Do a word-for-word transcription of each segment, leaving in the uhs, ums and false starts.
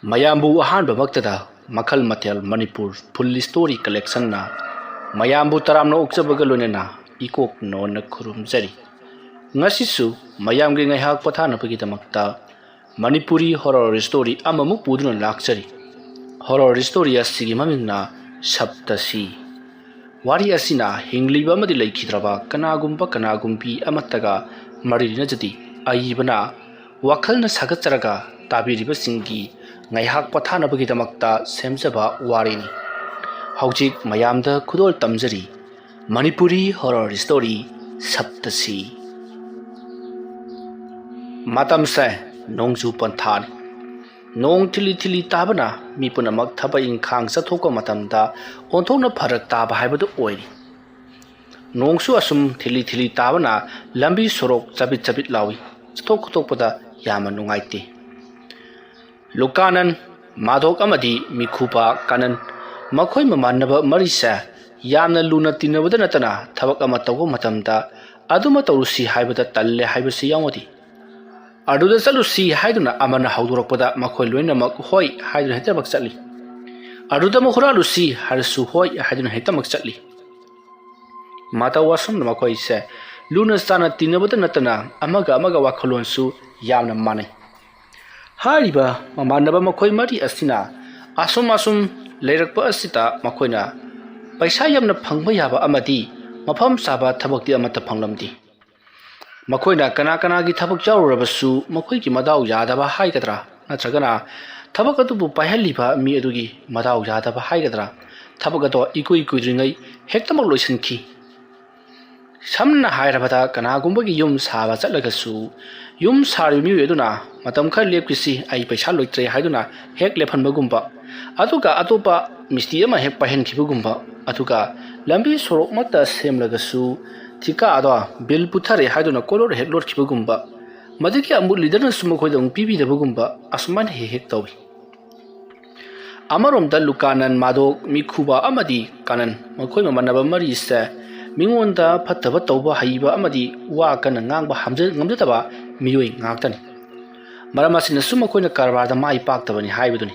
ꯃꯌꯥꯝꯕꯨ ꯑꯍꯥꯟꯕꯃꯛꯇꯗ ꯃꯈꯜ ꯃꯊꯦꯜ ꯃꯅꯤꯄꯨꯔ ꯐꯨꯜ ꯁ꯭ꯇꯣꯔꯤ ꯀꯂꯦꯛꯁꯟꯅ ꯃꯌꯥꯝꯕꯨ ꯇꯔꯥꯝꯅ ꯑꯣꯛꯆꯕꯒ ꯂꯣꯏꯅꯅ ꯏꯀꯣꯛ ꯅꯣꯟꯅ ꯈꯨꯔꯨꯝꯖꯔꯤ꯫ ꯉꯁꯤꯁꯨ ꯃꯌꯥꯝꯒꯤ ꯉꯥꯏꯍꯥꯛ ꯄꯣꯊꯥꯅꯕꯒꯤꯗꯃꯛꯇ ꯃꯅꯤꯄꯨꯔꯤ ꯍꯣꯔꯣꯔ ꯁ꯭ꯇꯣꯔꯤ ꯑꯃꯃꯨꯛ ꯄꯨꯗꯨꯅ ꯂꯥꯛꯆꯔꯤ꯫ ꯍꯣꯔꯣꯔ ꯁ꯭ꯇꯣꯔꯤ ꯑꯁꯤꯒꯤ ꯃꯃꯤꯡꯅ ꯁꯞꯇꯁꯤ꯫ ꯋꯥꯔꯤ ꯑꯁꯤꯅ ꯍꯤꯡꯂꯤꯕ ꯑꯃꯗꯤ ꯂꯩꯈꯤꯗ꯭ꯔꯕ ꯀꯅꯥꯒꯨꯝꯕ ꯀꯅꯥꯒꯨꯝꯕꯤ ꯑꯃꯠꯇꯒ ꯃꯔꯤ ꯂꯩꯅꯖꯗꯦ꯫ ꯑꯏꯕꯅ ꯋꯥꯈꯜꯅ ꯁꯥꯒꯠꯆꯔꯒ ꯇꯥꯕꯤꯔꯤꯕꯁꯤꯡꯒꯤ ꯉꯥꯏꯍꯥꯛ ꯄꯣꯊꯥꯅꯕꯒꯤꯗꯃꯛꯇ ꯁꯦꯝꯖꯕ ꯋꯥꯔꯤꯅꯤ꯫ ꯍꯧꯖꯤꯛ ꯃꯌꯥꯝꯗ ꯈꯨꯗꯣꯜ ꯇꯝꯖꯔꯤ ꯃꯅꯤꯄꯨꯔꯤ ꯍꯣꯔꯣꯔ ꯁ꯭ꯇꯣꯔꯤ ꯁꯞꯇꯁꯤ꯫ ꯃꯇꯝꯁꯦ ꯅꯣꯡꯖꯨ ꯄꯟꯊꯥꯅꯤ꯫ ꯅꯣꯡ ꯊꯤꯂꯤ ꯊꯤꯂꯤ ꯇꯥꯕꯅ ꯃꯤ ꯄꯨꯝꯅꯃꯛ ꯊꯕꯛ ꯏꯪꯈꯥꯡ ꯆꯠꯊꯣꯛꯄ ꯃꯇꯝꯗ ꯑꯣꯟꯊꯣꯛꯅ ꯐꯔꯛ ꯇꯥꯕ ꯍꯥꯏꯕꯗꯨ ꯑꯣꯏꯔꯤ꯫ ꯅꯣꯡꯁꯨ ꯑꯁꯨꯝ ꯊꯤꯂꯤ ꯊꯤꯂꯤ ꯇꯥꯕꯅ ꯂꯝꯕꯤ ꯁꯣꯔꯣꯛ ꯆꯕꯤꯠ ꯆꯕꯤꯠ ꯂꯥꯎꯏ꯫ ꯆꯠꯊꯣꯛ ꯈꯣꯠꯇꯣꯛꯄꯗ ꯌꯥꯝꯅ ꯅꯨꯡꯉꯥꯏꯇꯦ꯫ ꯂꯨꯀꯥꯅꯟ, ꯃꯥꯙꯣꯛ ꯑꯃꯗꯤ ꯃꯤꯈꯨꯕ ꯀꯥꯅꯟ, ꯃꯈꯣꯏ ꯃꯃꯥꯟꯅꯕ ꯃꯔꯤꯁꯦ ꯌꯥꯝꯅ ꯂꯨꯅ ꯇꯤꯟꯅꯕꯗ ꯅꯠꯇꯅ ꯊꯕꯛ ꯑꯃ ꯇꯧꯕ ꯃꯇꯝꯗ ꯑꯗꯨꯃ ꯇꯧꯔꯨꯁꯤ ꯍꯥꯏꯕꯗ ꯇꯜꯂꯦ ꯍꯥꯏꯕꯁꯤ ꯌꯥꯎꯅꯗꯦ꯫ ꯑꯗꯨꯗ ꯆꯠꯂꯨꯁꯤ ꯍꯥꯏꯗꯨꯅ ꯑꯃꯅ ꯍꯧꯗꯣꯔꯛꯄꯗ ꯃꯈꯣꯏ ꯂꯣꯏꯅꯃꯛ ꯍꯣꯏ ꯍꯥꯏꯗꯨꯅ ꯍꯦꯛꯇꯃꯛ ꯆꯠꯂꯤ꯫ ꯑꯗꯨꯗ ꯑꯃꯨꯛ ꯍꯨꯔꯥꯜꯂꯨꯁꯤ ꯍꯥꯏꯔꯁꯨ ꯍꯣꯏ ꯍꯥꯏꯗꯨꯅ ꯍꯦꯛꯇꯃꯛ ꯆꯠꯂꯤ꯫ ꯃꯇꯧ ꯑꯁꯨꯝꯅ ꯃꯈꯣꯏꯁꯦ ꯂꯨꯅ ꯆꯥꯟꯅ ꯇꯤꯟꯅꯕꯗ ꯅꯠꯇꯅ ꯑꯃꯒ ꯑꯃꯒ ꯋꯥꯈꯜꯂꯣꯟꯁꯨ ꯌꯥꯝꯅ ꯃꯥꯟꯅꯩ꯫ ꯍꯥꯏꯔꯤꯕ ꯃꯃꯥꯟꯅꯕ ꯃꯈꯣꯏ ꯃꯔꯤ ꯑꯁꯤꯅ ꯑꯁꯨꯝ ꯑꯁꯨꯝ ꯂꯩꯔꯛꯄ ꯑꯁꯤꯗ ꯃꯈꯣꯏꯅ ꯄꯩꯁꯥ ꯌꯥꯝꯅ ꯐꯪꯕ ꯌꯥꯕ ꯑꯃꯗꯤ ꯃꯐꯝ ꯆꯥꯕ ꯊꯕꯛꯇꯤ ꯑꯃꯠꯇ ꯐꯪꯂꯝꯗꯦ꯫ ꯃꯈꯣꯏꯅ ꯀꯅꯥ ꯀꯅꯥꯒꯤ ꯊꯕꯛ ꯌꯥꯎꯔꯨꯔꯕꯁꯨ ꯃꯈꯣꯏꯒꯤ ꯃꯗꯥꯎ ꯌꯥꯗꯕ ꯍꯥꯏꯒꯗ꯭ꯔꯥ ꯅꯠꯇ꯭ꯔꯒꯅ ꯊꯕꯛ ꯑꯗꯨꯕꯨ ꯄꯥꯏꯍꯜꯂꯤꯕ ꯃꯤ ꯑꯗꯨꯒꯤ ꯃꯗꯥꯎ ꯌꯥꯗꯕ ꯍꯥꯏꯒꯗ꯭ꯔꯥ, ꯊꯕꯛ ꯑꯗꯣ ꯏꯀꯨꯏ ꯀꯨꯏꯗ꯭ꯔꯤꯉꯩ ꯍꯦꯛꯇꯃꯛ ꯂꯣꯏꯁꯤꯟꯈꯤ꯫ ꯁꯝꯅ ꯍꯥꯏꯔꯕꯗ ꯀꯅꯥꯒꯨꯝꯕꯒꯤ ꯌꯨꯝ ꯁꯥꯕ ꯆꯠꯂꯒꯁꯨ ꯌꯨꯝ ꯁꯥꯔꯤꯕ ꯃꯤꯑꯣꯏ ꯑꯗꯨꯅ ꯃꯇꯝ ꯈꯔ ꯂꯦꯞꯈꯤꯁꯤ, ꯑꯩ ꯄꯩꯁꯥ ꯂꯣꯏꯇ꯭ꯔꯦ ꯍꯥꯏꯗꯨꯅ ꯍꯦꯛ ꯂꯦꯞꯍꯟꯕꯒꯨꯝꯕ, ꯑꯗꯨꯒ ꯑꯇꯣꯞꯄ ꯃꯤꯁꯇ꯭ꯔꯤ ꯑꯃ ꯍꯦꯛ ꯄꯥꯏꯍꯟꯈꯤꯕꯒꯨꯝꯕ, ꯑꯗꯨꯒ ꯂꯝꯕꯤ ꯁꯣꯔꯣꯛꯃꯛꯇ ꯁꯦꯝꯂꯒꯁꯨ ꯊꯤꯀꯥ ꯑꯗꯣ ꯕꯤꯜ ꯄꯨꯊꯔꯦ ꯍꯥꯏꯗꯨꯅ ꯀꯣꯏꯂꯣꯠ ꯍꯦꯛ ꯂꯣꯠꯈꯤꯕꯒꯨꯝꯕ, ꯃꯗꯨꯒꯤ ꯑꯃꯨꯛ ꯂꯤꯗꯔꯅꯁꯨ ꯃꯈꯣꯏꯗ ꯑꯃꯨꯛ ꯄꯤꯕꯤꯗꯕꯒꯨꯝꯕ, ꯑꯁꯨꯃꯥꯏꯅ ꯍꯦꯛ ꯍꯦꯛ ꯇꯧꯏ꯫ ꯑꯃꯔꯣꯝꯗ ꯂꯨꯀꯥꯅꯟ, ꯃꯥꯗꯣꯛ, ꯃꯤꯈꯨꯕ ꯑꯃꯗꯤ ꯀꯥꯅꯟ ꯃꯈꯣꯏ ꯃꯃꯥꯟꯅꯕ ꯃꯔꯤꯁꯦ ꯃꯤꯉꯣꯟꯗ ꯐꯠꯇꯕ ꯇꯧꯕ ꯍꯩꯕ ꯑꯃꯗꯤ ꯋꯥ ꯀꯟꯅ ꯉꯥꯡꯕ ꯍꯝꯖ-, ꯉꯝꯖꯗꯕ ꯃꯤꯑꯣꯏ ꯉꯥꯛꯇꯅꯤ꯫ ꯃꯔꯝ ꯑꯁꯤꯅꯁꯨ ꯃꯈꯣꯏꯅ ꯀꯔꯕꯥꯔꯗ ꯃꯥꯏ ꯄꯥꯛꯇꯕꯅꯤ ꯍꯥꯏꯕꯗꯨꯅꯤ꯫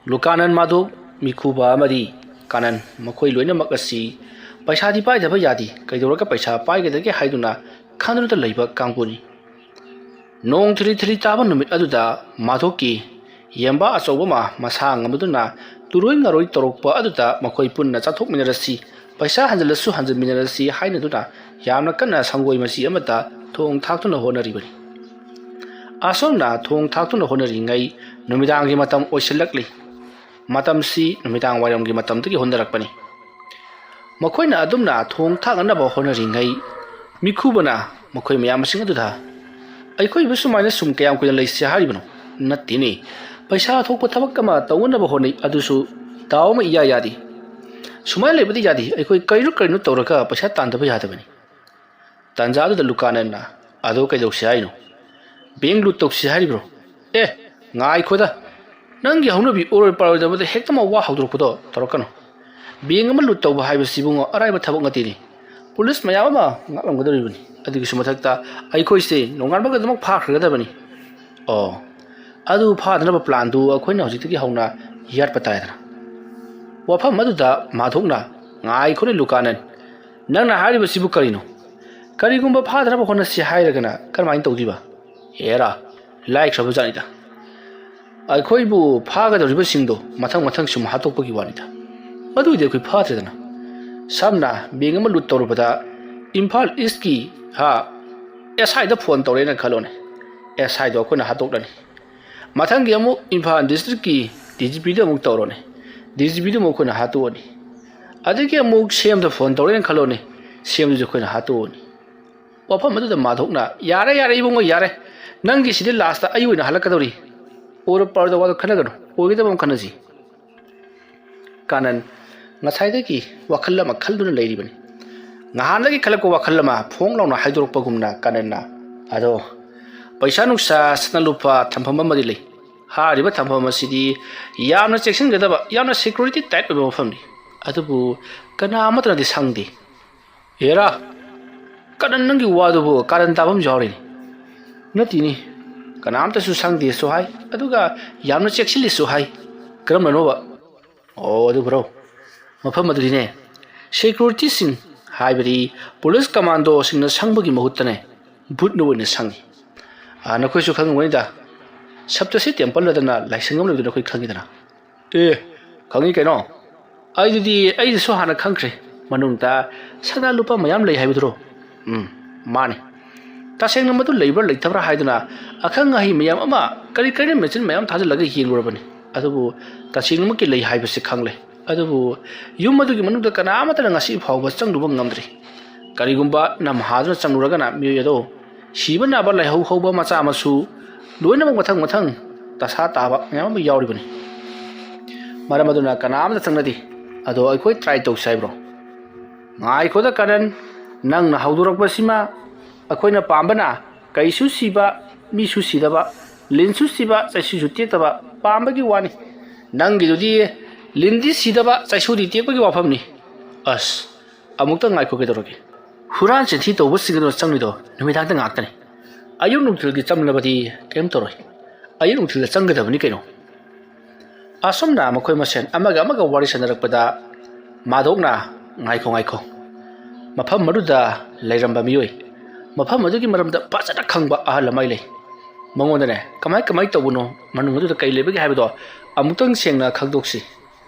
ꯂꯨꯀꯥꯅꯟ, ꯃꯥꯙꯣꯞ, ꯃꯤꯈꯨꯕ ꯑꯃꯗꯤ ꯀꯥꯅꯟ, ꯃꯈꯣꯏ ꯂꯣꯏꯅꯃꯛ ꯑꯁꯤ ꯄꯩꯁꯥꯗꯤ ꯄꯥꯏꯗꯕ ꯌꯥꯗꯦ, ꯀꯩꯗꯧꯔꯒ ꯄꯩꯁꯥ ꯄꯥꯏꯒꯗꯒꯦ ꯍꯥꯏꯗꯨꯅ ꯈꯟꯗꯨꯅꯇ ꯂꯩꯕ ꯀꯥꯡꯕꯨꯅꯤ꯫ ꯅꯣꯡ ꯊꯤꯂꯤ ꯊꯤꯂꯤ ꯇꯥꯕ ꯅꯨꯃꯤꯠ ꯑꯗꯨꯗ ꯃꯥꯙꯣꯞꯀꯤ ꯌꯦꯝꯕꯥ ꯑꯆꯧꯕ ꯑꯃ ꯃꯁꯥ ꯉꯝꯗꯨꯅ ꯇꯨꯔꯣꯏ ꯉꯥꯔꯣꯏ ꯇꯧꯔꯛꯄ ꯑꯗꯨꯗ ꯃꯈꯣꯏ ꯄꯨꯟꯅ ꯆꯥꯊꯣꯛꯃꯤꯟꯅꯔꯁꯤ, ꯄꯩꯁꯥ ꯍꯟꯖꯤꯜꯂꯁꯨ ꯍꯟꯖꯤꯟꯃꯤꯟꯅꯔꯁꯤ ꯍꯥꯏꯅꯗꯨꯅ ꯌꯥꯝꯅ ꯀꯟꯅ ꯁꯪꯒꯣꯏ ꯃꯆꯤ ꯑꯃꯠꯇ ꯊꯣꯡ ꯊꯥꯛꯇꯨꯅ ꯍꯣꯠꯅꯔꯤꯕꯅꯤ꯫ ꯑꯁꯨꯝꯅ ꯊꯣꯡ ꯊꯥꯛꯇꯨꯅ ꯍꯣꯠꯅꯔꯤꯉꯩ ꯅꯨꯃꯤꯗꯥꯡꯒꯤ ꯃꯇꯝ ꯑꯣꯏꯁꯤꯜꯂꯛꯂꯤ꯫ ꯃꯇꯝꯁꯤ ꯅꯨꯃꯤꯗꯥꯡ ꯋꯥꯏꯔꯝꯒꯤ ꯃꯇꯝꯗꯒꯤ ꯍꯣꯠꯅꯔꯛꯄꯅꯤ꯫ ꯃꯈꯣꯏꯅ ꯑꯗꯨꯝꯅ ꯊꯣꯡ ꯊꯥꯛꯅꯅꯕ ꯍꯣꯠꯅꯔꯤꯉꯩ ꯃꯤꯈꯨꯕꯅ ꯃꯈꯣꯏ ꯃꯌꯥꯝꯁꯤꯡ ꯑꯗꯨꯗ, "ꯑꯩꯈꯣꯏꯕꯨ ꯁꯨꯃꯥꯏꯅ ꯁꯨꯝ ꯀꯌꯥꯝ ꯀꯨꯏꯅ ꯂꯩꯁꯤ ꯍꯥꯏꯔꯤꯕꯅꯣ? ꯅꯠꯇꯦꯅꯦ, ꯄꯩꯁꯥ ꯊꯣꯛꯄ ꯊꯕꯛ ꯑꯃ ꯇꯧꯅꯅꯕ ꯍꯣꯠꯅꯩ, ꯑꯗꯨꯁꯨ ꯗꯥꯎ ꯑꯃ ꯏꯌꯥ ꯌꯥꯗꯦ꯫ ꯁꯨꯃꯥꯏꯅ ꯂꯩꯕꯗꯤ ꯌꯥꯗꯦ, ꯑꯩꯈꯣꯏ ꯀꯔꯤꯅꯣ ꯀꯔꯤꯅꯣ ꯇꯧꯔꯒ ꯄꯩꯁꯥ ꯇꯥꯟꯗꯕ ꯌꯥꯗꯕꯅꯤ"꯫ ꯇꯥꯟꯖꯥꯗꯨꯗ ꯂꯨꯀꯥꯅꯟꯅ, "ꯑꯗꯣ ꯀꯩꯗꯧꯁꯤ ꯍꯥꯏꯅꯣ? ꯕꯦꯡ ꯂꯨꯠ ꯇꯧꯁꯤ ꯍꯥꯏꯔꯤꯕ꯭ꯔꯣ?" "ꯑꯦ, ꯉꯥꯏꯈꯣꯗ, ꯅꯪꯒꯤ ꯍꯧꯅꯕꯤ ꯑꯣꯏꯔꯣꯏ ꯄꯥꯔꯣꯏꯗꯕꯗ ꯍꯦꯛꯇ ꯃꯋꯥ ꯍꯧꯗꯣꯔꯛꯄꯗꯣ ꯇꯧꯔꯛꯀꯅꯨ꯫ ꯕꯦꯡ ꯑꯃ ꯂꯨꯠ ꯇꯧꯕ ꯍꯥꯏꯕꯁꯤꯕꯨ ꯑꯔꯥꯏꯕ ꯊꯕꯛ ꯅꯠꯇꯦꯅꯦ꯫ ꯄꯨꯂꯤꯁ ꯃꯌꯥꯝ ꯑꯃ ꯉꯥꯛꯂꯝꯒꯗꯧꯔꯤꯕꯅꯤ꯫ ꯑꯗꯨꯒꯤꯁꯨ ꯃꯊꯛꯇ ꯑꯩꯈꯣꯏꯁꯦ ꯅꯣꯡꯉꯥꯟꯕꯒ ꯑꯗꯨꯃꯛ ꯐꯥꯈ꯭ꯔꯒꯗꯕꯅꯤ"꯫ "ꯑꯣ, ꯑꯗꯨ ꯐꯥꯗꯅꯕ ꯄ꯭ꯂꯥꯟꯗꯨ ꯑꯩꯈꯣꯏꯅ ꯍꯧꯖꯤꯛꯇꯒꯤ ꯍꯧꯅ ꯌꯥꯠꯄ ꯇꯥꯏꯗꯅ"꯫ ꯋꯥꯐꯝ ꯑꯗꯨꯗ ꯃꯥꯙꯣꯞꯅ, "ꯉꯥꯏꯈꯣꯅꯦ ꯂꯨꯀꯥꯅꯟ, ꯅꯪꯅ ꯍꯥꯏꯔꯤꯕꯁꯤꯕꯨ ꯀꯔꯤꯅꯣ? ꯀꯔꯤꯒꯨꯝꯕ ꯐꯥꯗꯅꯕ ꯍꯣꯠꯅꯁꯤ ꯍꯥꯏꯔꯒꯅ ꯀꯔꯝꯍꯥꯏꯅ ꯇꯧꯗꯣꯏꯕ? ꯍꯦꯔꯥ, ꯂꯥꯏꯈ꯭ꯔꯕ ꯖꯥꯠꯅꯤꯗ꯫ ꯑꯩꯈꯣꯏꯕꯨ ꯐꯥꯒꯗꯧꯔꯤꯕꯁꯤꯡꯗꯣ ꯃꯊꯪ ꯃꯊꯪ ꯁꯨꯝ ꯍꯥꯠꯇꯣꯛꯄꯒꯤ ꯋꯥꯅꯤꯗ꯫ ꯃꯗꯨꯗꯤ ꯑꯩꯈꯣꯏ ꯐꯥꯗ꯭ꯔꯦꯗꯅ꯫ ꯁꯝꯅ ꯕꯦꯡ ꯑꯃ ꯂꯨꯠ ꯇꯧꯔꯨꯕꯗ ꯏꯝꯐꯥꯜ ꯏꯁꯀꯤ, ꯍꯥ, ꯑꯦꯁ ꯑꯥꯏꯗ ꯐꯣꯟ ꯇꯧꯔꯦꯅ ꯈꯜꯂꯣꯅꯦ꯫ ꯑꯦꯁ ꯑꯥꯏꯗꯣ ꯑꯩꯈꯣꯏꯅ ꯍꯥꯠꯇꯣꯛꯂꯅꯤ꯫ ꯃꯊꯪꯒꯤ ꯑꯃꯨꯛ ꯏꯝꯐꯥꯜ ꯗꯤꯁꯇ꯭ꯔꯤꯛꯀꯤ ꯗꯤ ꯖꯤ ꯄꯤꯗ ꯑꯃꯨꯛ ꯇꯧꯔꯣꯅꯦ꯫ ꯗꯤ ꯖꯤ ꯄꯤꯗꯨ ꯑꯃꯨꯛ ꯑꯩꯈꯣꯏꯅ ꯍꯥꯠꯇꯣꯛꯑꯅꯤ꯫ ꯑꯗꯒꯤ ꯑꯃꯨꯛ ꯁꯤ ꯑꯦꯝꯗ ꯐꯣꯟ ꯇꯧꯔꯦꯅ ꯈꯜꯂꯣꯅꯦ꯫ ꯁꯤ ꯑꯦꯝꯗꯨꯁꯨ ꯑꯩꯈꯣꯏꯅ ꯍꯥꯠꯇꯣꯛꯑꯅꯤ"꯫ ꯋꯥꯐꯝ ꯑꯗꯨꯗ ꯃꯥꯙꯣꯞꯅ, "ꯌꯥꯔꯦ, ꯌꯥꯔꯦ ꯏꯕꯨꯡꯉꯣ, ꯌꯥꯔꯦ꯫ ꯅꯪꯒꯤꯁꯤꯗꯤ ꯂꯥꯁꯇ ꯑꯩ ꯑꯣꯏꯅ ꯍꯜꯂꯛꯀꯗꯧꯔꯤ꯫ ꯑꯣꯏꯔ ꯄꯥꯔꯣꯏꯗ ꯋꯥꯗꯣ ꯈꯟꯅꯒꯅꯨ꯫ ꯑꯣꯏꯒꯗꯕ ꯑꯃ ꯈꯟꯅꯁꯤ"꯫ ꯀꯥꯅꯟ ꯉꯁꯥꯏꯗꯒꯤ ꯋꯥꯈꯜ ꯑꯃ ꯈꯜꯗꯨꯅ ꯂꯩꯔꯤꯕꯅꯤ꯫ ꯉꯍꯥꯟꯗꯒꯤ ꯈꯜꯂꯛꯄ ꯋꯥꯈꯜ ꯑꯃ ꯐꯣꯡ ꯂꯥꯎꯅ ꯍꯥꯏꯗꯣꯔꯛꯄꯒꯨꯝꯅ ꯀꯥꯅꯟꯅ, "ꯑꯗꯣ, ꯄꯩꯁꯥ ꯅꯨꯡꯁꯥ, ꯁꯅꯥ ꯂꯨꯄꯥ ꯊꯝꯐꯝ ꯑꯃꯗꯤ ꯂꯩ꯫ ꯍꯥꯏꯔꯤꯕ ꯊꯝꯐꯝ ꯑꯁꯤꯗꯤ ꯌꯥꯝꯅ ꯆꯦꯛꯁꯤꯟꯒꯗꯕ, ꯌꯥꯝꯅ ꯁꯦꯀ꯭ꯌꯨꯔꯤꯇꯤ ꯇꯥꯏꯠ ꯑꯣꯏꯕ ꯃꯐꯝꯅꯤ꯫ ꯑꯗꯨꯕꯨ ꯀꯅꯥ ꯑꯃꯠꯇꯅꯗꯤ ꯁꯪꯗꯦ"꯫ "ꯍꯦꯔꯥ, ꯀꯥꯅꯟ, ꯅꯪꯒꯤ ꯋꯥꯗꯨꯕꯨ ꯀꯥꯔꯟ ꯇꯥꯕ ꯑꯃ ꯌꯥꯎꯔꯤꯅꯦ"꯫ "ꯅꯠꯇꯦꯅꯦ, ꯀꯅꯥꯝꯇꯁꯨ ꯁꯪꯗꯦꯁꯨ ꯍꯥꯏ, ꯑꯗꯨꯒ ꯌꯥꯝꯅ ꯆꯦꯛꯁꯤꯜꯂꯤꯁꯨ ꯍꯥꯏ꯫ ꯀꯔꯝꯕꯅꯣꯕ? ꯑꯣ, ꯑꯗꯨꯕꯨꯔꯣ? ꯃꯐꯝ ꯑꯗꯨꯗꯤꯅꯦ, ꯁꯦꯀ꯭ꯌꯨꯔꯤꯇꯤꯁꯤꯡ, ꯍꯥꯏꯕꯗꯤ ꯄꯨꯂꯤꯁ ꯀꯃꯥꯟꯗꯣꯁꯤꯡꯅ ꯁꯪꯕꯒꯤ ꯃꯍꯨꯠꯇꯅꯦ, ꯚꯨꯠꯅ ꯑꯣꯏꯅ ꯁꯪꯉꯤ꯫ ꯑꯥ, ꯅꯈꯣꯏꯁꯨ ꯈꯪꯉꯝꯒꯅꯤꯗ, ꯁꯞꯇꯁꯤ ꯇꯦꯝꯄꯜ ꯑꯗꯨꯅ ꯂꯥꯏꯁꯪ ꯑꯃ ꯂꯩꯕꯗꯨ ꯅꯈꯣꯏ ꯈꯪꯉꯤꯗꯅ? ꯑꯦ, ꯈꯪꯉꯤ ꯀꯩꯅꯣ꯫ ꯑꯩꯗꯨꯗꯤ, ꯑꯩꯗꯨꯁꯨ ꯍꯥꯟꯅ ꯈꯪꯈ꯭ꯔꯦ꯫ ꯃꯅꯨꯡꯗ ꯁꯅꯥ ꯂꯨꯄꯥ ꯃꯌꯥꯝ ꯂꯩ ꯍꯥꯏꯕꯗꯨꯔꯣ? ꯎꯝ, ꯃꯥꯅꯤ꯫ ꯇꯁꯦꯡꯅ ꯃꯗꯨ ꯂꯩꯕ꯭ꯔꯥ ꯂꯩꯇꯕ꯭ꯔꯥ ꯍꯥꯏꯗꯨꯅ ꯑꯈꯪ ꯑꯍꯩ ꯃꯌꯥꯝ ꯑꯃ, ꯀꯔꯤ ꯀꯔꯤ ꯃꯦꯆꯤꯟ ꯃꯌꯥꯝ ꯊꯥꯖꯤꯜꯂꯒ ꯌꯦꯡꯂꯨꯔꯕꯅꯤ꯫ ꯑꯗꯨꯕꯨ ꯇꯁꯦꯡꯅꯃꯛꯀꯤ ꯂꯩ ꯍꯥꯏꯕꯁꯤ ꯈꯪꯂꯦ꯫ ꯑꯗꯨꯕꯨ ꯌꯨꯝ ꯑꯗꯨꯒꯤ ꯃꯅꯨꯡꯗ ꯀꯅꯥ ꯑꯃꯠꯇꯅ ꯉꯁꯤ ꯐꯥꯎꯕ ꯆꯪꯂꯨꯕ ꯉꯝꯗ꯭ꯔꯤ꯫ ꯀꯔꯤꯒꯨꯝꯕ ꯅꯝꯍꯥꯗꯨꯅ ꯆꯪꯂꯨꯔꯒꯅ ꯃꯤꯑꯣꯏ ꯑꯗꯣ ꯁꯤꯕ ꯅꯥꯕ, ꯂꯥꯏꯍꯧ ꯍꯧꯕ, ꯃꯆꯥ ꯃꯁꯨ ꯂꯣꯏꯅꯃꯛ ꯃꯊꯪ ꯃꯊꯪ ꯗꯁꯥ ꯇꯥꯕ ꯃꯌꯥꯝ ꯑꯃ ꯌꯥꯎꯔꯤꯕꯅꯤ꯫ ꯃꯔꯝ ꯑꯗꯨꯅ ꯀꯅꯥ ꯑꯃꯇ ꯆꯪꯅꯗꯦ꯫ ꯑꯗꯣ ꯑꯩꯈꯣꯏ ꯇ꯭ꯔꯥꯏ ꯇꯧꯁꯤ ꯍꯥꯏꯕ꯭ꯔꯣ? ꯉꯥꯏꯈꯣꯗ ꯀꯔꯟ, ꯅꯪꯅ ꯍꯧꯗꯣꯔꯛꯄꯁꯤꯃ꯫ ꯑꯩꯈꯣꯏꯅ ꯄꯥꯝꯕꯅ ꯀꯩꯁꯨ ꯁꯤꯕ, ꯃꯤꯁꯨ ꯁꯤꯗꯕ, ꯂꯤꯟꯁꯨ ꯁꯤꯕ, ꯆꯩꯁꯨꯁꯨ ꯇꯦꯛꯇꯕ ꯄꯥꯝꯕꯒꯤ ꯋꯥꯅꯤ꯫ ꯅꯪꯒꯤꯗꯨꯗꯤ ꯂꯤꯟꯗꯤ ꯁꯤꯗꯕ, ꯆꯩꯁꯨꯗꯤ ꯇꯦꯛꯄꯒꯤ ꯋꯥꯐꯝꯅꯤ꯫ ꯑꯁ, ꯑꯃꯨꯛꯇ ꯉꯥꯏꯈꯣ, ꯀꯩꯗꯧꯔꯒꯦ? ꯍꯨꯔꯥꯟ ꯆꯤꯟꯊꯤ ꯇꯧꯕꯁꯤꯡ ꯑꯗꯨꯅ ꯆꯪꯂꯤꯗꯣ ꯅꯨꯃꯤꯗꯥꯡꯗ ꯉꯥꯛꯇꯅꯤ꯫ ꯑꯌꯨꯛ ꯅꯨꯡꯊꯤꯜꯒꯤ ꯆꯪꯂꯕꯗꯤ ꯀꯔꯤꯝ ꯇꯧꯔꯣꯏ꯫ ꯑꯌꯨꯛ ꯅꯨꯡꯊꯤꯜꯗ ꯆꯪꯒꯗꯕꯅꯤ ꯀꯩꯅꯣ꯫ ꯑꯁꯨꯝꯅ ꯃꯈꯣꯏ ꯃꯁꯦꯟ ꯑꯃꯒ ꯑꯃꯒ ꯋꯥꯔꯤ ꯁꯥꯟꯅꯔꯛꯄꯗ ꯃꯥꯙꯣꯛꯅ, "ꯉꯥꯏꯈꯣ, ꯉꯥꯏꯈꯣ꯫ ꯃꯐꯝ ꯑꯗꯨꯗ ꯂꯩꯔꯝꯕ ꯃꯤꯑꯣꯏ, ꯃꯐꯝ ꯑꯗꯨꯒꯤ ꯃꯔꯝꯗ ꯐꯖꯅ ꯈꯪꯕ ꯑꯍꯜ ꯑꯃ ꯂꯩ꯫ ꯃꯉꯣꯟꯗꯅꯦ, ꯀꯃꯥꯏ ꯀꯃꯥꯏ ꯇꯧꯕꯅꯣ, ꯃꯅꯨꯡ ꯑꯗꯨꯗ ꯀꯩ ꯂꯩꯕꯒꯦ ꯍꯥꯏꯕꯗꯣ ꯑꯃꯨꯛꯇꯪ ꯁꯦꯡꯅ ꯈꯪꯗꯣꯛꯁꯤ꯫